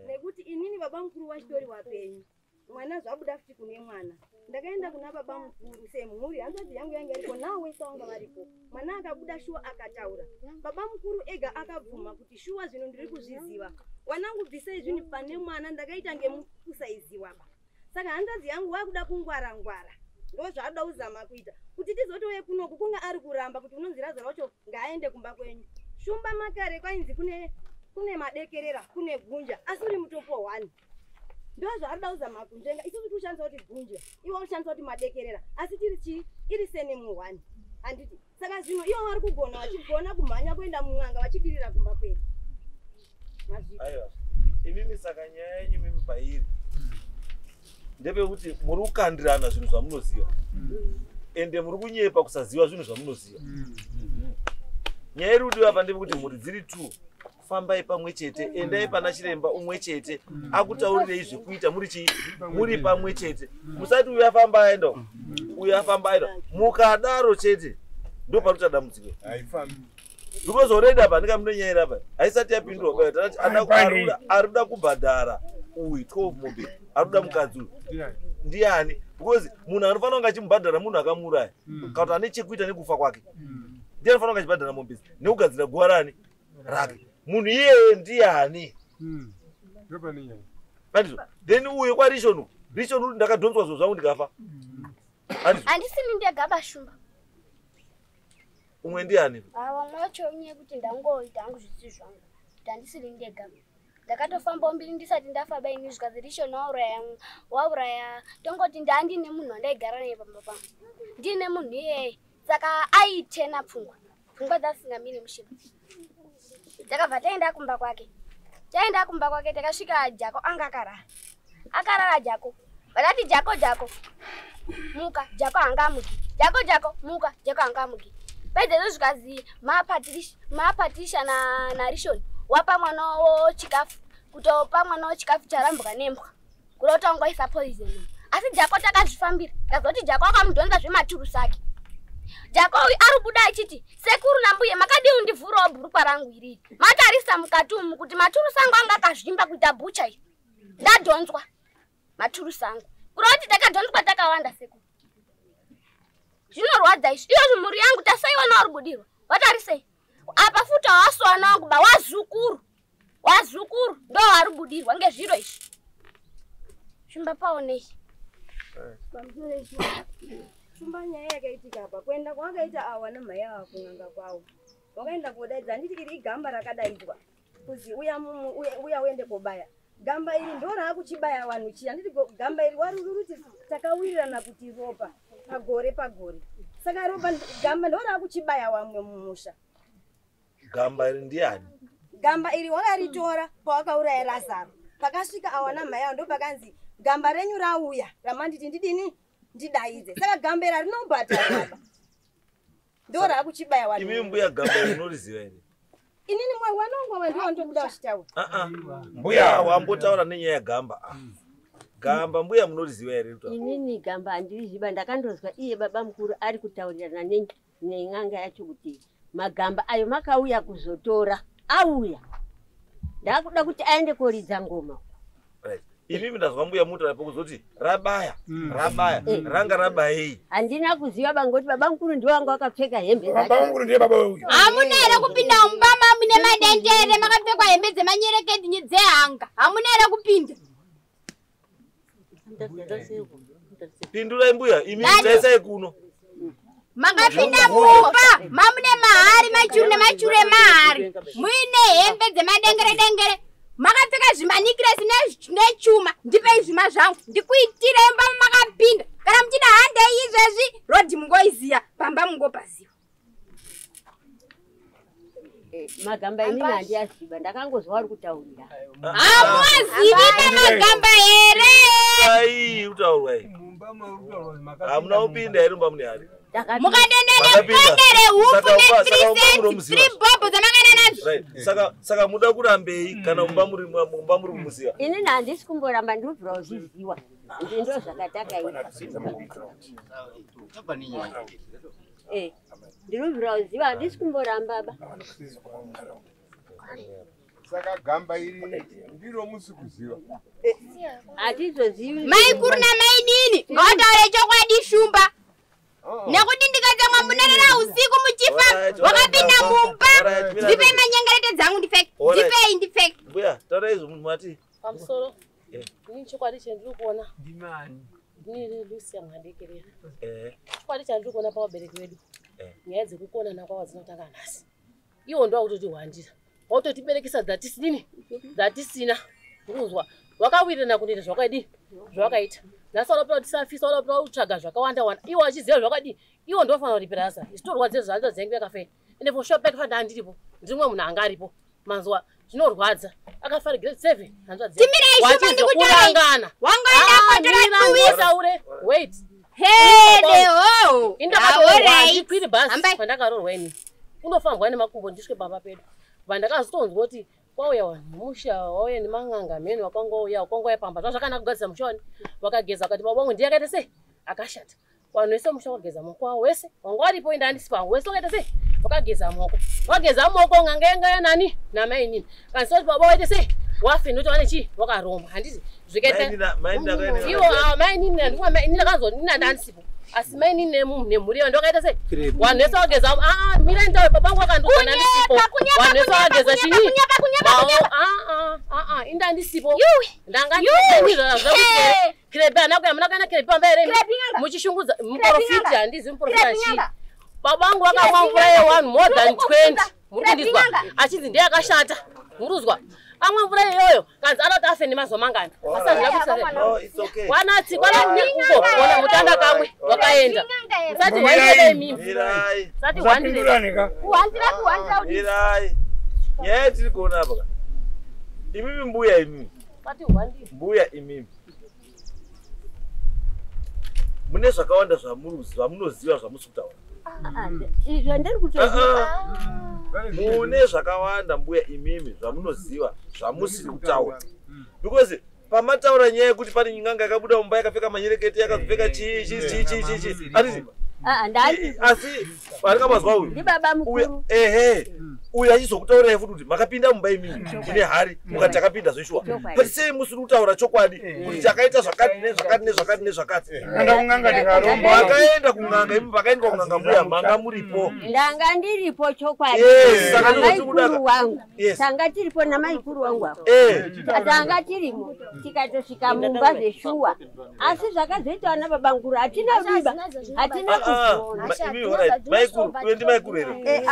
Nekuti inini baba mukuru wachitori wapenyu. Mwana zvabuda futi kune mwana. Ndakaenda kuna baba mukuru semhuri hanzvadzi yangu yanga iriko nawo wese wanga varipo. Mwana akabuda shuwa akataura. Baba mukuru ega akabvuma kuti shuwa zvino ndiri kuzviziva. Wanangu bvisai zvinhu pane mwana ndakaita ngemukusaiziwa ba. Saka hanzvadzi yangu wakuda kungwara ngwara. Ndo zvaada kuzama kuita kuti tizotouye kunoku kunge ari kuramba kuti unonzi Razaro wacho ngaaende kumba kwenyu. Shumba makare kwainzi kune madekerera, kune gunja, asi uri mutopo 1. Ndo zvaada kuzama kunjenga. Isusu tikushandisa kuti gunja, iwe ushandisa kuti madekerera, asi tiri chii? Iri senemu 1. Handiti saka zvino ivo vari kugona vachigona kumhanya kuenda mun'anga vachidirira kumba kwedu. Aiwa, imimi saka nyaya yenyu mimi pairi ndepekuti muri kukandirana zvinhu zvamunoziva ende muri kunyepa kusaziva zvinhu zvamunoziva. Nyaya iri kudiwa apa ndepekuti mhuri dziri 2 fambai pamwe chete, endai pana chiremba umwe chete akutaurirei zvekuita muri chii, muri pamwe chete. Musati uyu afamba aenda uyu afamba aenda, mukadaro chete ndo panoita dambudziko. Because already apa ndikamunonyayira apa haisati yapindurwa. Tanati arikuda kubhadhara uyu 12 mombe, arikuda mukadzi uyu ndiani? Because munhu anofanira kunge achimubhadhara munhu akamuuraya kana kuti ane chekuita nekufa kwake, ndiye anofanira kunge achibhadhara mombe nekugadzira guva rani rake. Munhu iyeye ndiani? Andizvo. Then uyu kwaRishonu, Rishonu ndakadhonzwa zvinhu zvangu ndikafa. Handisini ndega Shumba. Umwe ndiani? Vamwe vacho inyaya yekuti ndangoita hangu zvisiri zvangu, kuti handisiri ndega. Ndakatofambawo mbiri ndisati ndafa baini zvikanzi Rishoni wauraya tongoti ndandine munhu wandaigara naye pamba pangu. Ndine munhu iyeye, saka aitena pfungwa. Pfungwa dzasingamiri mushipa. Takabva taenda kumba kwake. Taenda kumba kwake takasvika Jako anga akarara. Akarara Jako. Vakati Jako Jako muka, Jako hangamuki. Jako Jako muka, Jako hangamuki. Pedzezvo zvikanzi maPatricia na Rishoni wapa mwana chikafu, kutopa mwana chikafu charambwa nembwa. Kurota wangoisa poison. Asi Jako takazvifambira. Takazoti Jako akamudhonza zvematurusi ake. Jako uyu ari kubuda achiti sekuru nambuye makadii kundivhurawo bhurukwa rangu iri. Matarisa mukati umu kuti maturusi angu anga akazvimba kuita bhucha iyi. Ndadhonzwa maturusi angu. Kuroti takadhonzwa takawanda sekuru. Zvinorwadza izvi. Iyo mhuri yangu tasaiwana uri budirwa. Watarisei. Apa futi hawasowana wangu ba wazukuru. Wazukuru ndo vari budirwa ngezviro izvi. Shumba paonei. Shumba nyaya yakaitika apa kuenda kwakaita awa namai ava kun'anga kwavo. Wakaenda kodaidza, handiti iri igamba rakadaidzwa kuzi uya uende kobaya. Gamba iri ndo raakuchibaya vanhu chi, handiti gamba iri waruruti takawirirana kuti ropa pagore pagore. Saka ropa gamba ndo raakuchibaya vamwe mumusha. Gamba iri ndiani? Gamba iri wakaritora pawakauraya Razaro. Pakasvika awa namai ava ndo pakanzi gamba renyu rauya ramanditi ndidini ndidaidze. Saka gamba iri rinobhadhara baba. Ndo raakuchibaya vanhu. Imi mbuya gamba iri munoriziva here? Inini mwanangu ndiwo ndokuda kuchitaura. Mbuya wambotaura nenyaya yegamba. Gamba mbuya munoriziva here? Inini gamba handiriziva, ndakandozwa iye baba mukuru ari kutaurirana nen'anga yacho kuti magamba ayo makauya kuzotora auya. Ndakuda kuti aende koridza ngoma. Imimi ndazwa mbuya mutaura pokuzoti rabaya, rabaya, ranga rabayei. Handina kuziva bangoti baba mukuru ndiwo wanga wakapfeka hembe dzacho. Baba mukuru ndiye baba uyu. Hamuna here kupinda mumba mune madendere makapfekwa hembe dzemanyerekedhi dzehanga. Hamuna here kupinda? Pindurai mbuya, imi taisai kuno. Makapinda mumba mamune mahari machuru nemachuru emahari. Muine hembe dzemadengere dengere. Makapfeka zvimanikiresi nechuma, ndipei zvima zvangu ndikuitirei mumba makapinda. Kana muchida handei izvezvi rodhi mungoiziya pamba mungopaziwa. Magamba inini handiyaziva, ndakangozwa vari kutaurira. Hamuazivi pamagamba here? Ai, utaurwa iyi. Hamuna kupinda here mumba mune hari? Mukadenda nepondere hufu ne3 cents 3 bhobho dzamakana nadzo. Saka muda kurambei kana mumba muri kumuziva? Inini handisi kumboramba, ndinobvira kuzviziva. Ndo zvakatakaita. Ndinobvira kuziva, handisi kumboramba ba. Saka gamba iri ndiro musi kuziva. Hatizozivi. Maikuru namainini ngavataure chokwadi Shumba. Nekuti ndikatsamwa munarara usiku muchifa wakapinda mumba. Ndipei manyengerete dzangu ndipfeke. Ndipei ndipfeke. Mbuya, taura izvo munhu mati. Pamusoro. Ini chokwadi chendiri kuona. Ndimani. Ndini Lucia Mwandekerera. Chokwadi chandiri kuona pavabereki vedu. Nyaya dzekukonana kwavo dzinotanga nhasi. Iwo ndo wakutotihwandira. Wakutotiberekesa dzatisinini, dzatisina. Urikuzwa? Wakawirirana kunoita zvakadii? Zvawakaita. Nhasi wanopera kutisafisa, wanopera kutsvaga zvakawanda wanda. Iwo achiziva zvakadii? Iwo ndofanira kuripira asa. Isu torwadziwa zvahanzvadzi yangu yakafa. Ende for sure pakafa ndandiripo. Ndiri mumwe munhu anga aripo. Manzwa zvinorwadza. Akafa ari grade 7 hanzvadzi yangu. Timirai shumba ndikutaurei. Wachizokurangana. Wangoenda kotora tuwisa. Wait. Hede ho. Indakatoroorwa handikwiri bhazi pandakaroorwa ini. Unofambwa nemakumbo ndisvike pamba pedu. Vandakazotonzwa kuti kwauya vanhu musha wauya neman'anga mheni wakangouya wakangouya pamba zvazvakanaka kugadzisa musha wani vakageza vakati baba vangu ndiye akaita sei akashata. Vanhu vese musha wakageza maoko avo wese wanga waripo ende handisi pangu wese wakaita sei wakageza maoko wageza maoko n'anga yanga yanani namainini kanisa kuti baba waite sei wafe nekuti vane chii wakaromba handiti zvikaita ivo mainini nandikuwa ndakazonina handisipo asi mainini nemhuri yayo ndowakaita sei vanhu vese vageza mirai ndawe baba vangu vakandiona ndisipo vanhu vese vageza chii inda ndisipo ndanga ndisipo ana kuya muna kuenda krepi pamba here muchishungudza muprofiti handizi muprofita chii baba vangu vakamwa mvura yewanhu more than 20 muri kundizwa achinzi ndiye akashata muruzwa amwa mvura iyoyo kanzi anoti afe nemazuva mangani asazvirakuwanatsi kwananekuko ona mutanda kamwe wakaenda musati hwandire imimi musati hwandire mirai nyaya tiri kuona apa imimi mbuya imimi mbuya imimi mune zvakawanda zvamunoziva zvamusi kutaura izvo ndiri kutoziva mune zvakawanda mbuya imimi zvamunoziva zvamusiri kutaura because pamataura nyaya yekuti pane n'anga yakabuda mumba yakapfeka manyerekete yakapfeka chii chii chii chii chii handiti asi arikamazwa uyu ndibaba mukuru ehe uyu achizokutaurirai futi kuti makapinda mumba imimi ine hari mukati takapinda zveshuwa but sei musiri kutaura chokwadi kuti chakaita zvakati nezvakati nezvakati nezvakati makaenda kun'anga imi makaendwa kun'anga mbuya manga muripo ndanga ndiripo chokwadi namaikuru wangu tanga tiripo namaikuru wangu apo tanga tirimo tikatosvika mumba zveshuwa asi zvakazoitwa nababa mukuru hatina biba hatina kuzoona maikuru uye ndimaikuru here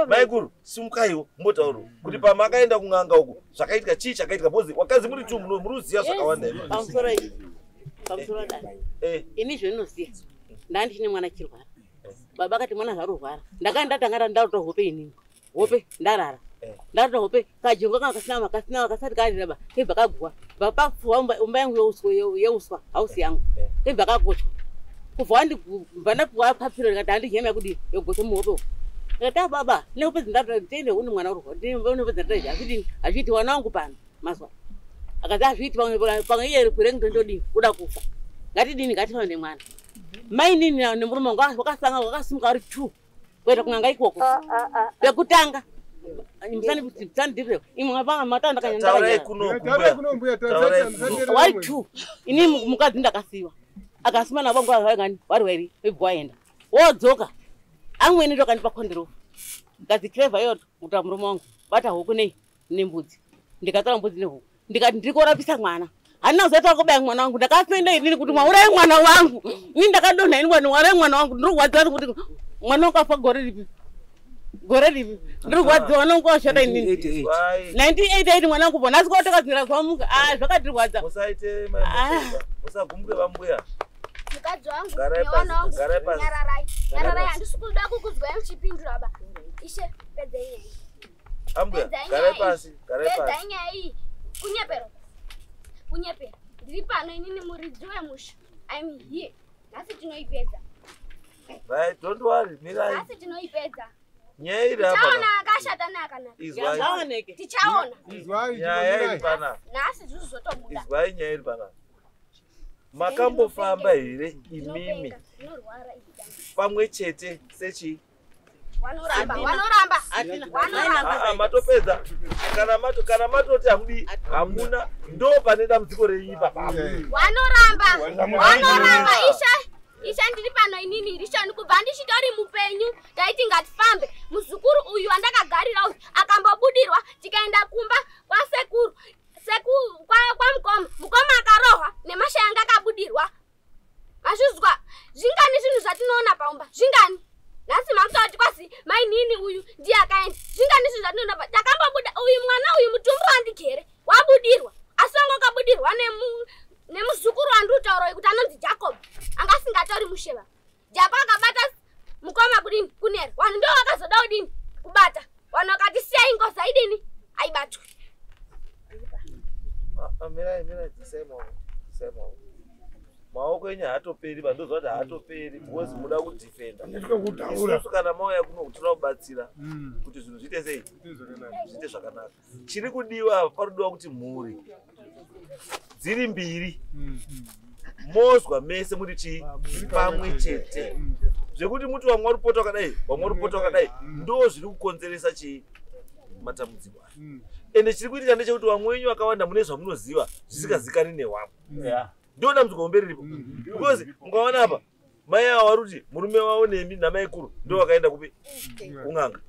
maikuru simukaiwo mbotauro kuti pamakaenda kun'anga uku zvakaitika chii chakaitika because wakazi muri tu muruziya zvakawanda pamusoro pamusoro dai ini zvinoziya ndandichine mwana chirwara baba akati mwana zvarurwara ndakaenda tanga ndarota hope inini hope ndarara ndarota hope kajingo kanga kasina kasina kasati karira ba kebva kaguwa baba pfuwa umba yangu yeuswa hausi yangu kebva kagochwa kubva wandibva ndapuwa papiro ndikati handihema yekudii yogocha muhope ndikati baba nehope dzindarota nditende une mwana urwa nehope dzindarota hazvidini hazviiti wana wangu pano mazwa akati hazviiti pamwe iye kurenge ndodii kuda kufa ngatidini ngatifambe nemwana mainini nemurume wangu wakasanga wakasimuka vari 2 kuenda kun'anga ikoko pekutanga wari 2 ini mukadzi ndakasiwa akasima navo nguva vangani vari wairi vebva waenda wodzoka amweni ndokandipa kondirofu ndikadzi clever iyo kuta murume wangu bata huku nei nembudzi ndikatora mbudzi nehuku ndikati ndiri korapisa mwana handina kuzoita kubaya mwana wangu ndakafenda inini kuti mwaurayi mwana wangu ini ndakadonha ini waurayi mwana wangu ndiri kurwadziwa kuti mwana wangu afa gore ripi gore ripi ndiri kurwadziwa mwana wangu washata inini 1988 mwana wangu nhasi kwatokadzira zvamuka zvakatirwadza musaite musagumbuke vambuya mukadzi wangu newana wangu nyararai nyararai handisi kuda kukuzwai muchipindura ba ishe pedzai nyaya ambuya garai pasi garai pasi pedzai nyaya iyi kunyepera kunyepera ndiri pano inini muridzi wemusha I'm here nhasi tinoipedza right don't worry mirai nhasi tinoipedza nyaya iri apa tichaona akashata neakanaka tichaona nyaya iri panapa nhasi zvizi zvotobuda izwai nyaya iri panapa makambofamba here imimi pamwe chete sechi vanoramba matopedza kana matoti hamudi hamuna ndo pane dambudziko renyu ipapa vanoramba vanoramba isha isha ndiri pano inini rishoni kubva ndichitori mupenyu taiti ngatifambe muzukuru uyu wandakagarira uyu akambobudirwa tikaenda kumba kwasekuru kwamukoma mukoma akarohwa nemashaya anga akabudirwa Isai maoko. Maoko enyu haatoperi, vandoziva kuti haatoperi because muda kudhifenda. Isusu kana mauya kuno tinoda kubatsira kuti zvinhu zviite sei, zviite zvakanaka. Chiri kudiwa apa, parikudiwa kuti mhuri dziri mbiri mozwa mese muri chii pamwe chete, zvekuti muti wamwe uri pota wakadai, wamwe uri pota wakadai, ndo zviri kukonzeresa chii matambudziko aya. Ende chiri kuitika ndechekuti vamwe wenyu vakawanda mune zvamunoziva zvisingazikani newamwe. Ndo dambudziko hombe riripo, because mukaona apa mai ava vari kuti murume wavo nemi namaikuru ndo vakaenda kupi kun'anga,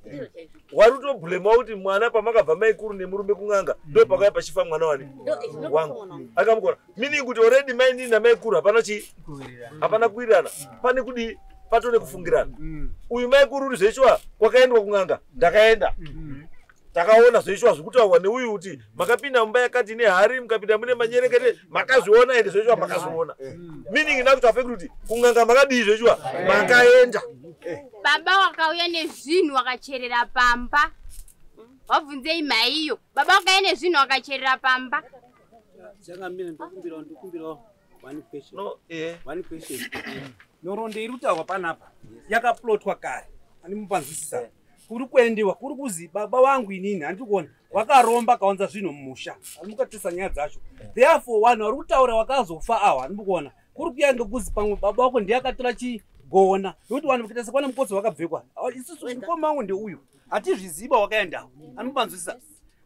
wari kutobhulema kuti mwana pamakabva maikuru nemurume kun'anga ndo pakauya pachifa mwana wani wangu akamukona, meaning kuti already mai nini namaikuru hapana chii, hapana kuwirirana, pane kudii, patone kufungirana. Uyu maikuru uri zveshuwa kwakaendwa kun'anga, ndakaenda takaona zveshuwa zvikutaurwa neuyu kuti makapinda mumba yakati nehari, mukapinda mune manyerekete, makazviona, ende zveshuwa makazviona, meaning nakuti afeki kuti kun'anga makadii zveshuwa makaenda. Baba wakauya nezvinhu wakacherera pamba, wabvunzei maiyo, baba wakauya nezvinhu wakacherera pamba. Changamire, ndokumbirawo one question. No, eh. One question. Nhoroondo iri kutaurwa panapa yakaplotwa kare, andimupanzwisisa kuri kuendiwa kuri kuzi baba vangu inini handiri kuona wakaromba akawanza zvinhu mumusha, andimukatisa nyaya dzacho. Therefore vanhu vari kutaura wakazofa awa, handiri kuona kuri kuya ngekuzi pamwe baba vako ndiye akatora chigona, nekuti vanhu vakaita sekwana mukotsi wakabvekwa. Isusu mukoma wangu ndeuyu, hatizviziva wakaendawo, andimupanzwisisa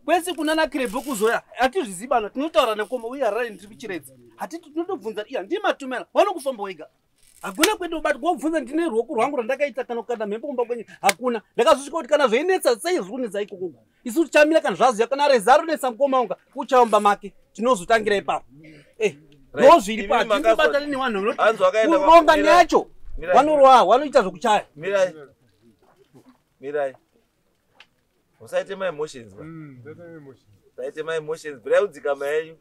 kwese kunana kirebho kuzoya hatizviziva ano tinotaura nekoma uye Harare ndiri kuchiredzi, hatiti tinotobvunza iya ndimatumela vanokufamba wega, hakuna kwedu ubati kobvunza ndine ruoko rwangu rwandakaita kana kukanda mhepo kumba kwenyu hakuna. Ndakazosvika kuti kana zveinetsa sei zviri kunetsa ikokoko, isu tichamira kana zvaziva kana reza ronetsa mukoma wanga kuchaomba make tinozotangira ipapo. Ndo zviripo, hatingobatani nevanhu kuronga nyacho vanorowa vanoita zvokuchaya. Mirai, mirai, musaite maemotions ba, musaite maemotions, birai kudzikama yenyu.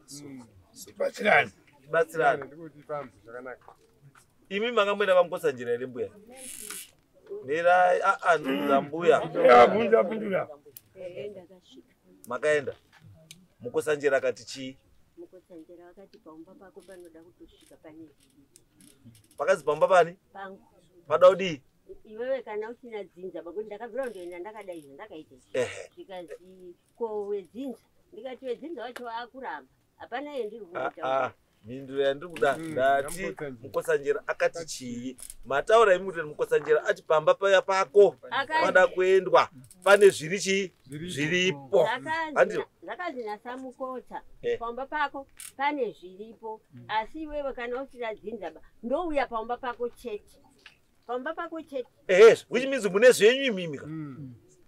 Tibatsirane. Tibatsirane. Imi makamboenda vamukotsanjera here mbuya? Mirai, aa, ndikudza mbuya. Bvunza, pindura. Ndakasvika. Makaenda mukotsanjera akati chii? Mukotsanjera wakati paumba pako panoda kutosvika pane zviri. Pakazi pamba pani pangu pada kudii? Iwewe kana usina dzinza, pakuti ndakabvira kundoenda ndakadai izvo ndakaita izvi. Zvikanzi ko wedzinza, ndikati wedzinza wacho aakuramba, hapana yendiri kumbotaura. Mhinduro yandiri kuda, ndati mukotsanjera akati chii? Mataura imi kuti mukotsanjera ati pamba paya pako pada kuendwa pane zviri chii zviripo, handizvo? Zvakanzi nasamukotsa pamba pako pane zviripo, asi iwewe kana usina dzinza ba ndouya pamba pako chete, pamba pako chete. Ehe, which means mune zvenyu imimi ka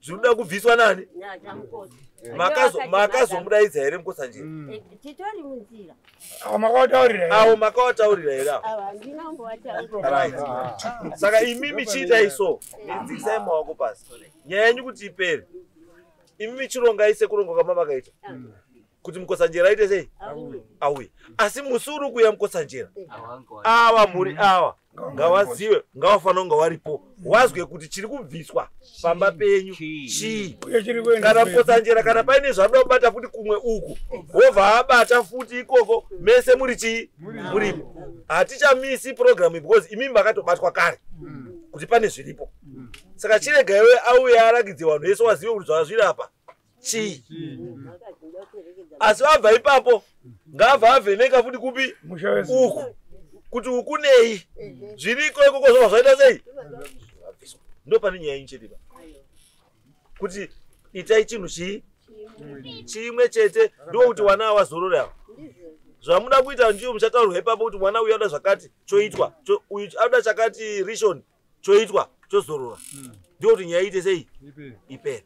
zviri kuda kubviswa nani? Nasamukotsa. Makazomudaidza here mukotsanjera? Titori munzira. Awo makawataurira here? Awo makawataurira here awo? Awa handina kumbowataurira. Right, saka imimi chiitai so, dzikisai maoko pasi, nyaya yenyu kuti ipere, imimi chirongai sekuronga kwamamakaita kuti mukotsanjera aite sei, auye. Asi musi uri kuuya mukotsanjera, ava mhuri ava ngavazive, ngavafanira kunge varipo, wazwe kuti chiri kubviswa pamba penyu chii. Uye chiri kuenda Kana kupi? mukotsanjera kana paine zvanoda kubata futi kumwe uku, wobva abata futi ikoko, mese muri chii muripo. Hatichamisi programu because imimi makatobatwa kare kuti pane zviripo, saka chirega iwe auye arakidze vanhu vese wazive kuti zvazviri apa chii. Asi vabva ipapo ngabva avheneka futi kupi Musha wese. uku kuti ukunei zviriko ikoko, zvobva zvaita sei zvabviswa. Ndo pane nyaya yenyu chete pa kuti itai chinhu chii chimwe chete, ndokuti wana awazorore ava. Zvamuda kuita ndiyo muchataurwa ipapo kuti mwana uyu anoda zvakati choitwa, uyu anoda chakati rishon choitwa, chozorora, ndokuti nyaya iite sei ipere.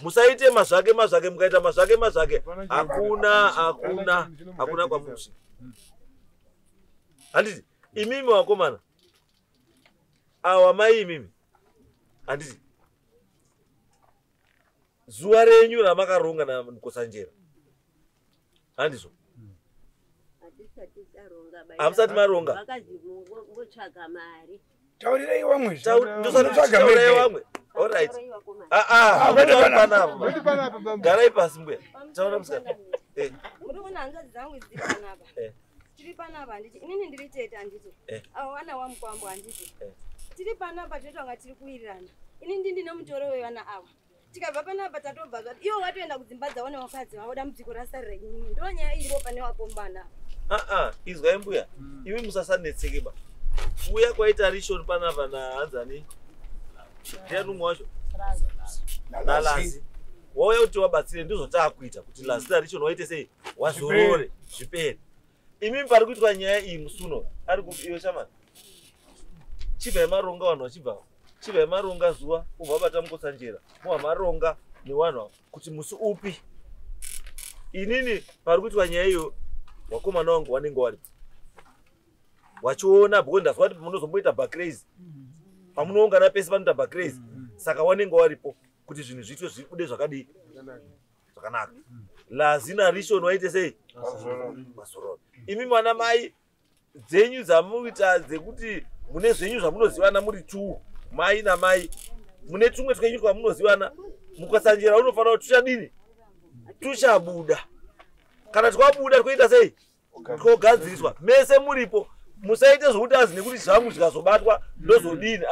Musaite mazvake mazvake, mukaita mazvake mazvake hakuna hakuna hakuna kwamunosvika, handiti? Imimi vakomana awa mai imimi, handiti zuva renyu ramakaronga namukosanjera, handizvo? Hatisati taronga. Hamusati maronga? Vakazi ngotsvaga mari. Taurirei vamwe. Ndosati Tsvaga taurai mega. vamwe, alright. Taurai vakomana. Ah, ah, Ah, kwete tauri panapa. panapa, garai pasi mbuya, taura musikana. Muri kuona hanzvadzi dzangu dziri panapa. Tiri panapa handiti, inini ndiri tete handiti, avo vana wamukwambo handiti. Tiri panapa tinoita kunga tiri kuwirirana. Ini ndine mutoro wevana ava. Tikabva panapa tatobva zvati ivo vatoenda kudzimba dzavo nevakadzi vavo, dambudziko rasarira inini. Ndo nyaya iripo pane vakombana. Izwai mbuya, imi musasanetseke ba. Kuuya kwaita Rishon panapa nahanzani. Ndiani umwe wacho? Nalazi. Wauya kuti wabatsire, ndizvo taakuita kuti Lazi naRishon waite sei? Wazorore, zvipere. Imi pari kuitwa nyaya iyi musuno, ari kupi iwe shamani? Chibva maronga vanhu vachibva. Chibva maronga zuva, ubva wabata Mukotsanjera. Mubva maronga nevanhu ava kuti musi upi. Inini pari kuitwa nyaya iyo, wakomana wangu wanenge waripo. Wachiona because ndazwa kuti munozomboita bacraze. Pamunoungana pese panoita bacraze. Saka wanenge waripo kuti zvinhu zviitwe zvibude zvakadii? Zvakanaka. Lazi naRishon waite sei? Vazorore. Imi mwana mai dzenyu dzamuita dzekuti mune zvenyu zvamunozivana muri two, mai namai, mune tumwe twenyu twamunozivana, Mukotsanjera unofanira kuti tuchadini? Tuchabuda. Kana twabuda twoita sei? Twogadziriswa. Mese muripo. Musaite zvokuti azi nekuti zvangu zvikazobatwa ndozodini.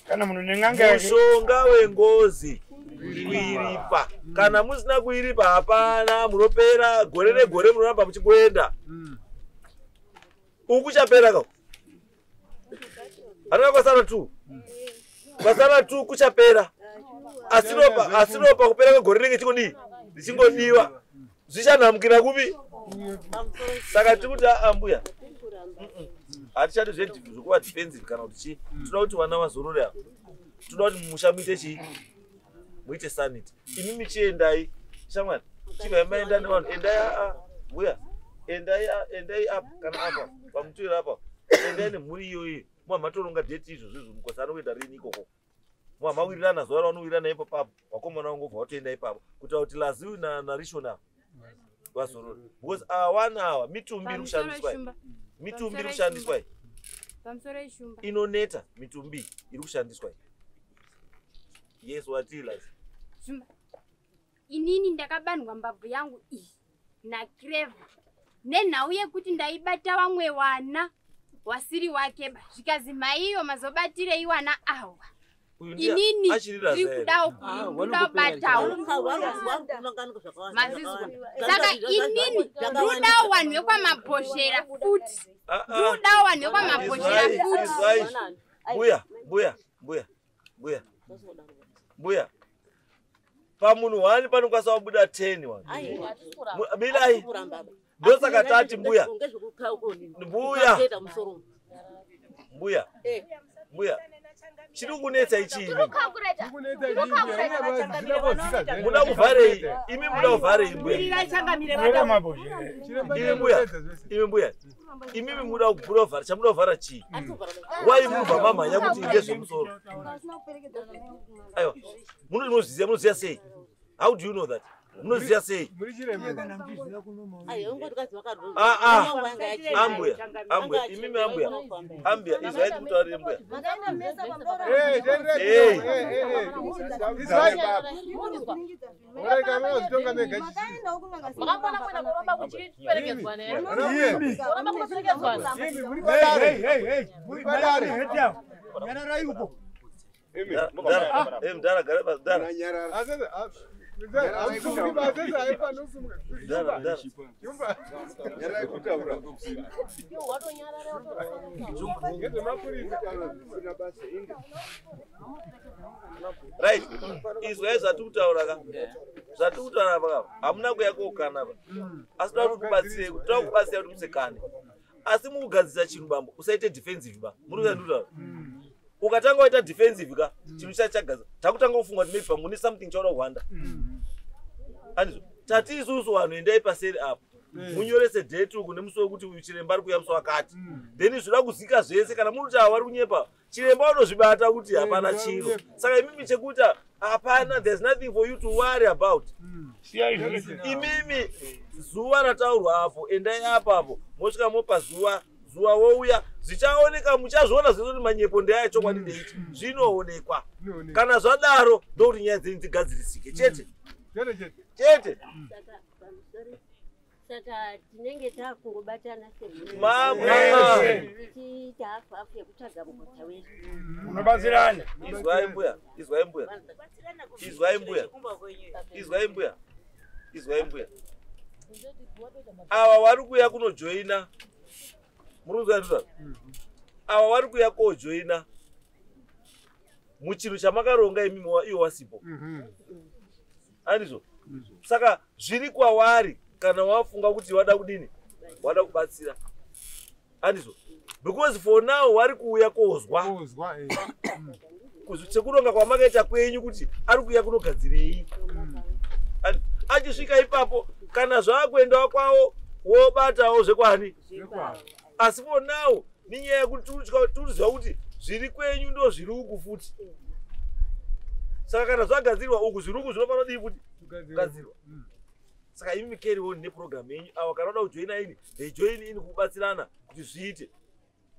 Kana munhu nen'anga yake. Mushonga wengozi kuiripa. Kana musina kuiripa hapana, munopera gore negore munoramba muchingoenda. Uku kuchapera ka? Hapana kwasara tu. Kwasara tu kuchapera. Asi ropa kupera kwegore rinenge chingodii? Richingodiwa. Zvichanhamukira kupi? Saka tiri kuti ambuya. Hatichadi zvekuva defensive kana kuti chii. Toda kuti vana vazorore apa. Toda kuti musha muite chii? Muite sanity. Imi michiendai. Shamwari, chibvai maenda nevanhu. Endai mbuya. Endai endai apa kana apa. Pamutoera apa. Endai nemhuri iyoyo. Mwamatoronga date izvozvo izvo Mukotsa anokuenda rini ikoko. Mwamawirirana zuva ravanowirirana ipo papo. Vakomana vangobva vatoenda ipapo. Kuitira kuti Lazi naRishon vazorore. Because awana awa mitumbi iri kushandiswa iyi. Mitumbi iri kushandiswa iyi. Pamusoro ishumba. Inoneta mitumbi iri kushandiswa iyi. Yes, watii Lazi? Shumba. Inini ndakabandwa mbabvu yangu iyi naCreva nenhau yekuti ndaibata vamwe wana wasiri wake ba, zvikazi maiyo mazobatirei wana awa. Uyu ndiye Inini achirira ndiri zere. kudawo kudabatawo mazizwa. Saka inini ndudawo vanhu vekwamabhoshera futi, ndudawo vanhu vekwamabhoshera Izwai, futi. izwai. Mbuya, mbuya, mbuya, mbuya, mbuya. Pamunhu 1 panokwanisa kubuda 10 wani. Milai. Ndosaka tati mbuya. Mbuya. Mbuya. Mbuya. Chiri kunetsa ichii? Muda kuvharei? Imi muda kuvharei mbuya? Imi mbuya. Imi mbuya. Imimi muda kuvhara, chamuda kuvhara chii? Wai mubva mamhanya kuti ngezvemusoro. Aiwa. Munozviziva, munoziva sei? How do you know that? Munoziva sei? Ambuya, ambuya, imimi ambuya. Ambuya, izwai tikutaurire mbuya. Hey. Makambona kuenda kuromba kuchiperekedzwa nere? Kuromba kunoperekedzwana. Nyararai uko. Mdara, mdara, gara pasi, mdara. Mdara, mdara. Nyarai kutaura. Ngezvemapurisa. Right. Izwai zvatiri kutaura ka. Zvatiri kutaura apa ka. Hamuna kuya kokana pa. Asi toda kuti kubatsirei, toda kubatsira kuti musekane. Asi mukugadzirisa chinhu bambo, usaite defensive ba. Muri kuita ndikutaura. Ukatanga waita defensive ka, chinhu chacho chagadzira. Takutanga kufunga kuti maybe pamwe une something chauda kuhwanda. Andizvo. Tati isusu vanhu endai paseri apo. Munyorese date uku nemusi wekuti uyu chiremba ari kuuya musi wakati. Then zvoda kuzika zvese kana muri kuti ava vari kunyepa. Chiremba unozvibata kuti hapana chiro. Saka imimi chekuita hapana, there's nothing for you to worry about. Imimi zuva rataurwa apo, endai apapo, mosvika mopa zuva, zuva wouya, zvichaoneka, muchazviona zvese kuti manyepo ndeaya chokwadi ndeichi. Zvinoonekwa. Kana zvadaro ndokuti nyaya dzenyu dzigadzirisike chete. Chete. Saka pamusoro Saka tinenge takungobatana semhuri. Mamwe. Tiite hafu hafu yekutsvaga mukotsa wedu. Munobatsirana. Izwai mbuya, izwai mbuya. Izwai mbuya. Izwai mbuya. Izwai mbuya. Ava vari kuuya kunojoina. Muri kunzwa ndizvo? Ava vari kuuya kojoina muchinhu chamakaronga imimi iwo wasipo. Andizvo? Saka zviri kwavari kana wafunga kuti wada kudini, wada kubatsira. Andizvo? Because for now vari kuuya kozwa. Sekuronga kwamakaita kwenyu kuti ari kuuya kunogadzirei. Achisvika ipapo kana zvaakuendawo kwavo wobatawo zvekwani. Asi for now ninyaya yekuti tiriziva kuti zviri kwenyu ndo zviri uku futi. Saka kana zvagadzirwa uku zviri uku zvinofanira kudii futi? Kugadzirwa. Saka imi carry on neprogram yenyu. Ava kana vada kujoina ini, they join in kubatsirana kuti zviite.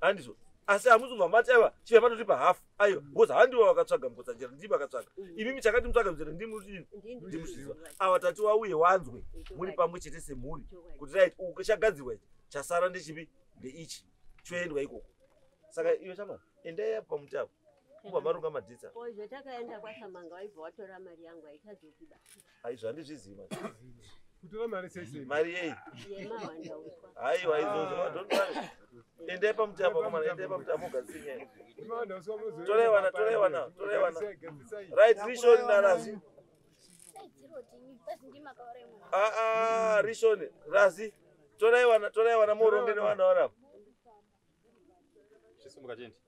Handizvo? Asi hamuzobva mati aiwa chibva matotipa hafu. Aiwa, because handiwo vakatsvaga Mukotsanjera, ndimi vakatsvaga. Imimi chakati mutsvaga Mukotsanjera, ndimi mudini? Ndimi muchiziva. Ava tati wauye wanzwe muri pamwe chete semhuri kuti right uku chagadzirwa ichi, chasara ndechipi? Ndeichi. Choendwa ikoko. Saka iyo chama endai apo pamuti apo. Kubva maronga madhitsa. Ko izvo takaenda kwaSamanga waibva watora mari yangu haichadzoki ba. Aizvo handizvizivi manje. Kutora mari sei? Mari yei? Yemawanda uswa. Aiwa izvozvo don't worry. Endai pamuti apo akomana, endai pamuti apo mugadzire nyaya. Torai vana, torai vana, torai vana. Right, Rishoni naRazi. Ah ah, Rishoni, Razi. Torai vana, torai vana muronge nevana varapa.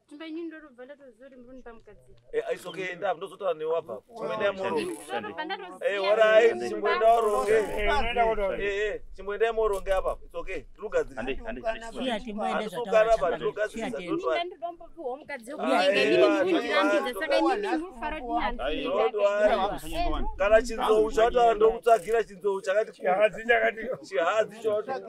Tumba inini ndorobva ndatoziva kuti muri kunipa mukadzi. It's okay, enda apo ndozotaura newe wabva. Chimboendai muronge. Ndorobva ndatoziva. Alright, chimboenda uronge. Unoenda kotaura. Chimboendai muronge apa. It's okay. Tirikugadzirisa. Siya timboende Handisukana apa, zvataura. tirikugadzirisa. Siya Don't worry. Ndandidombopiwawo mukadzi wekunyenga inini muri kundirambidza saka inini muri kufara kuti Don't worry. Kana chinzou chawataura ndokutsvagira chinzou chakati Chihadzi chakati. Chihadzi chawataura.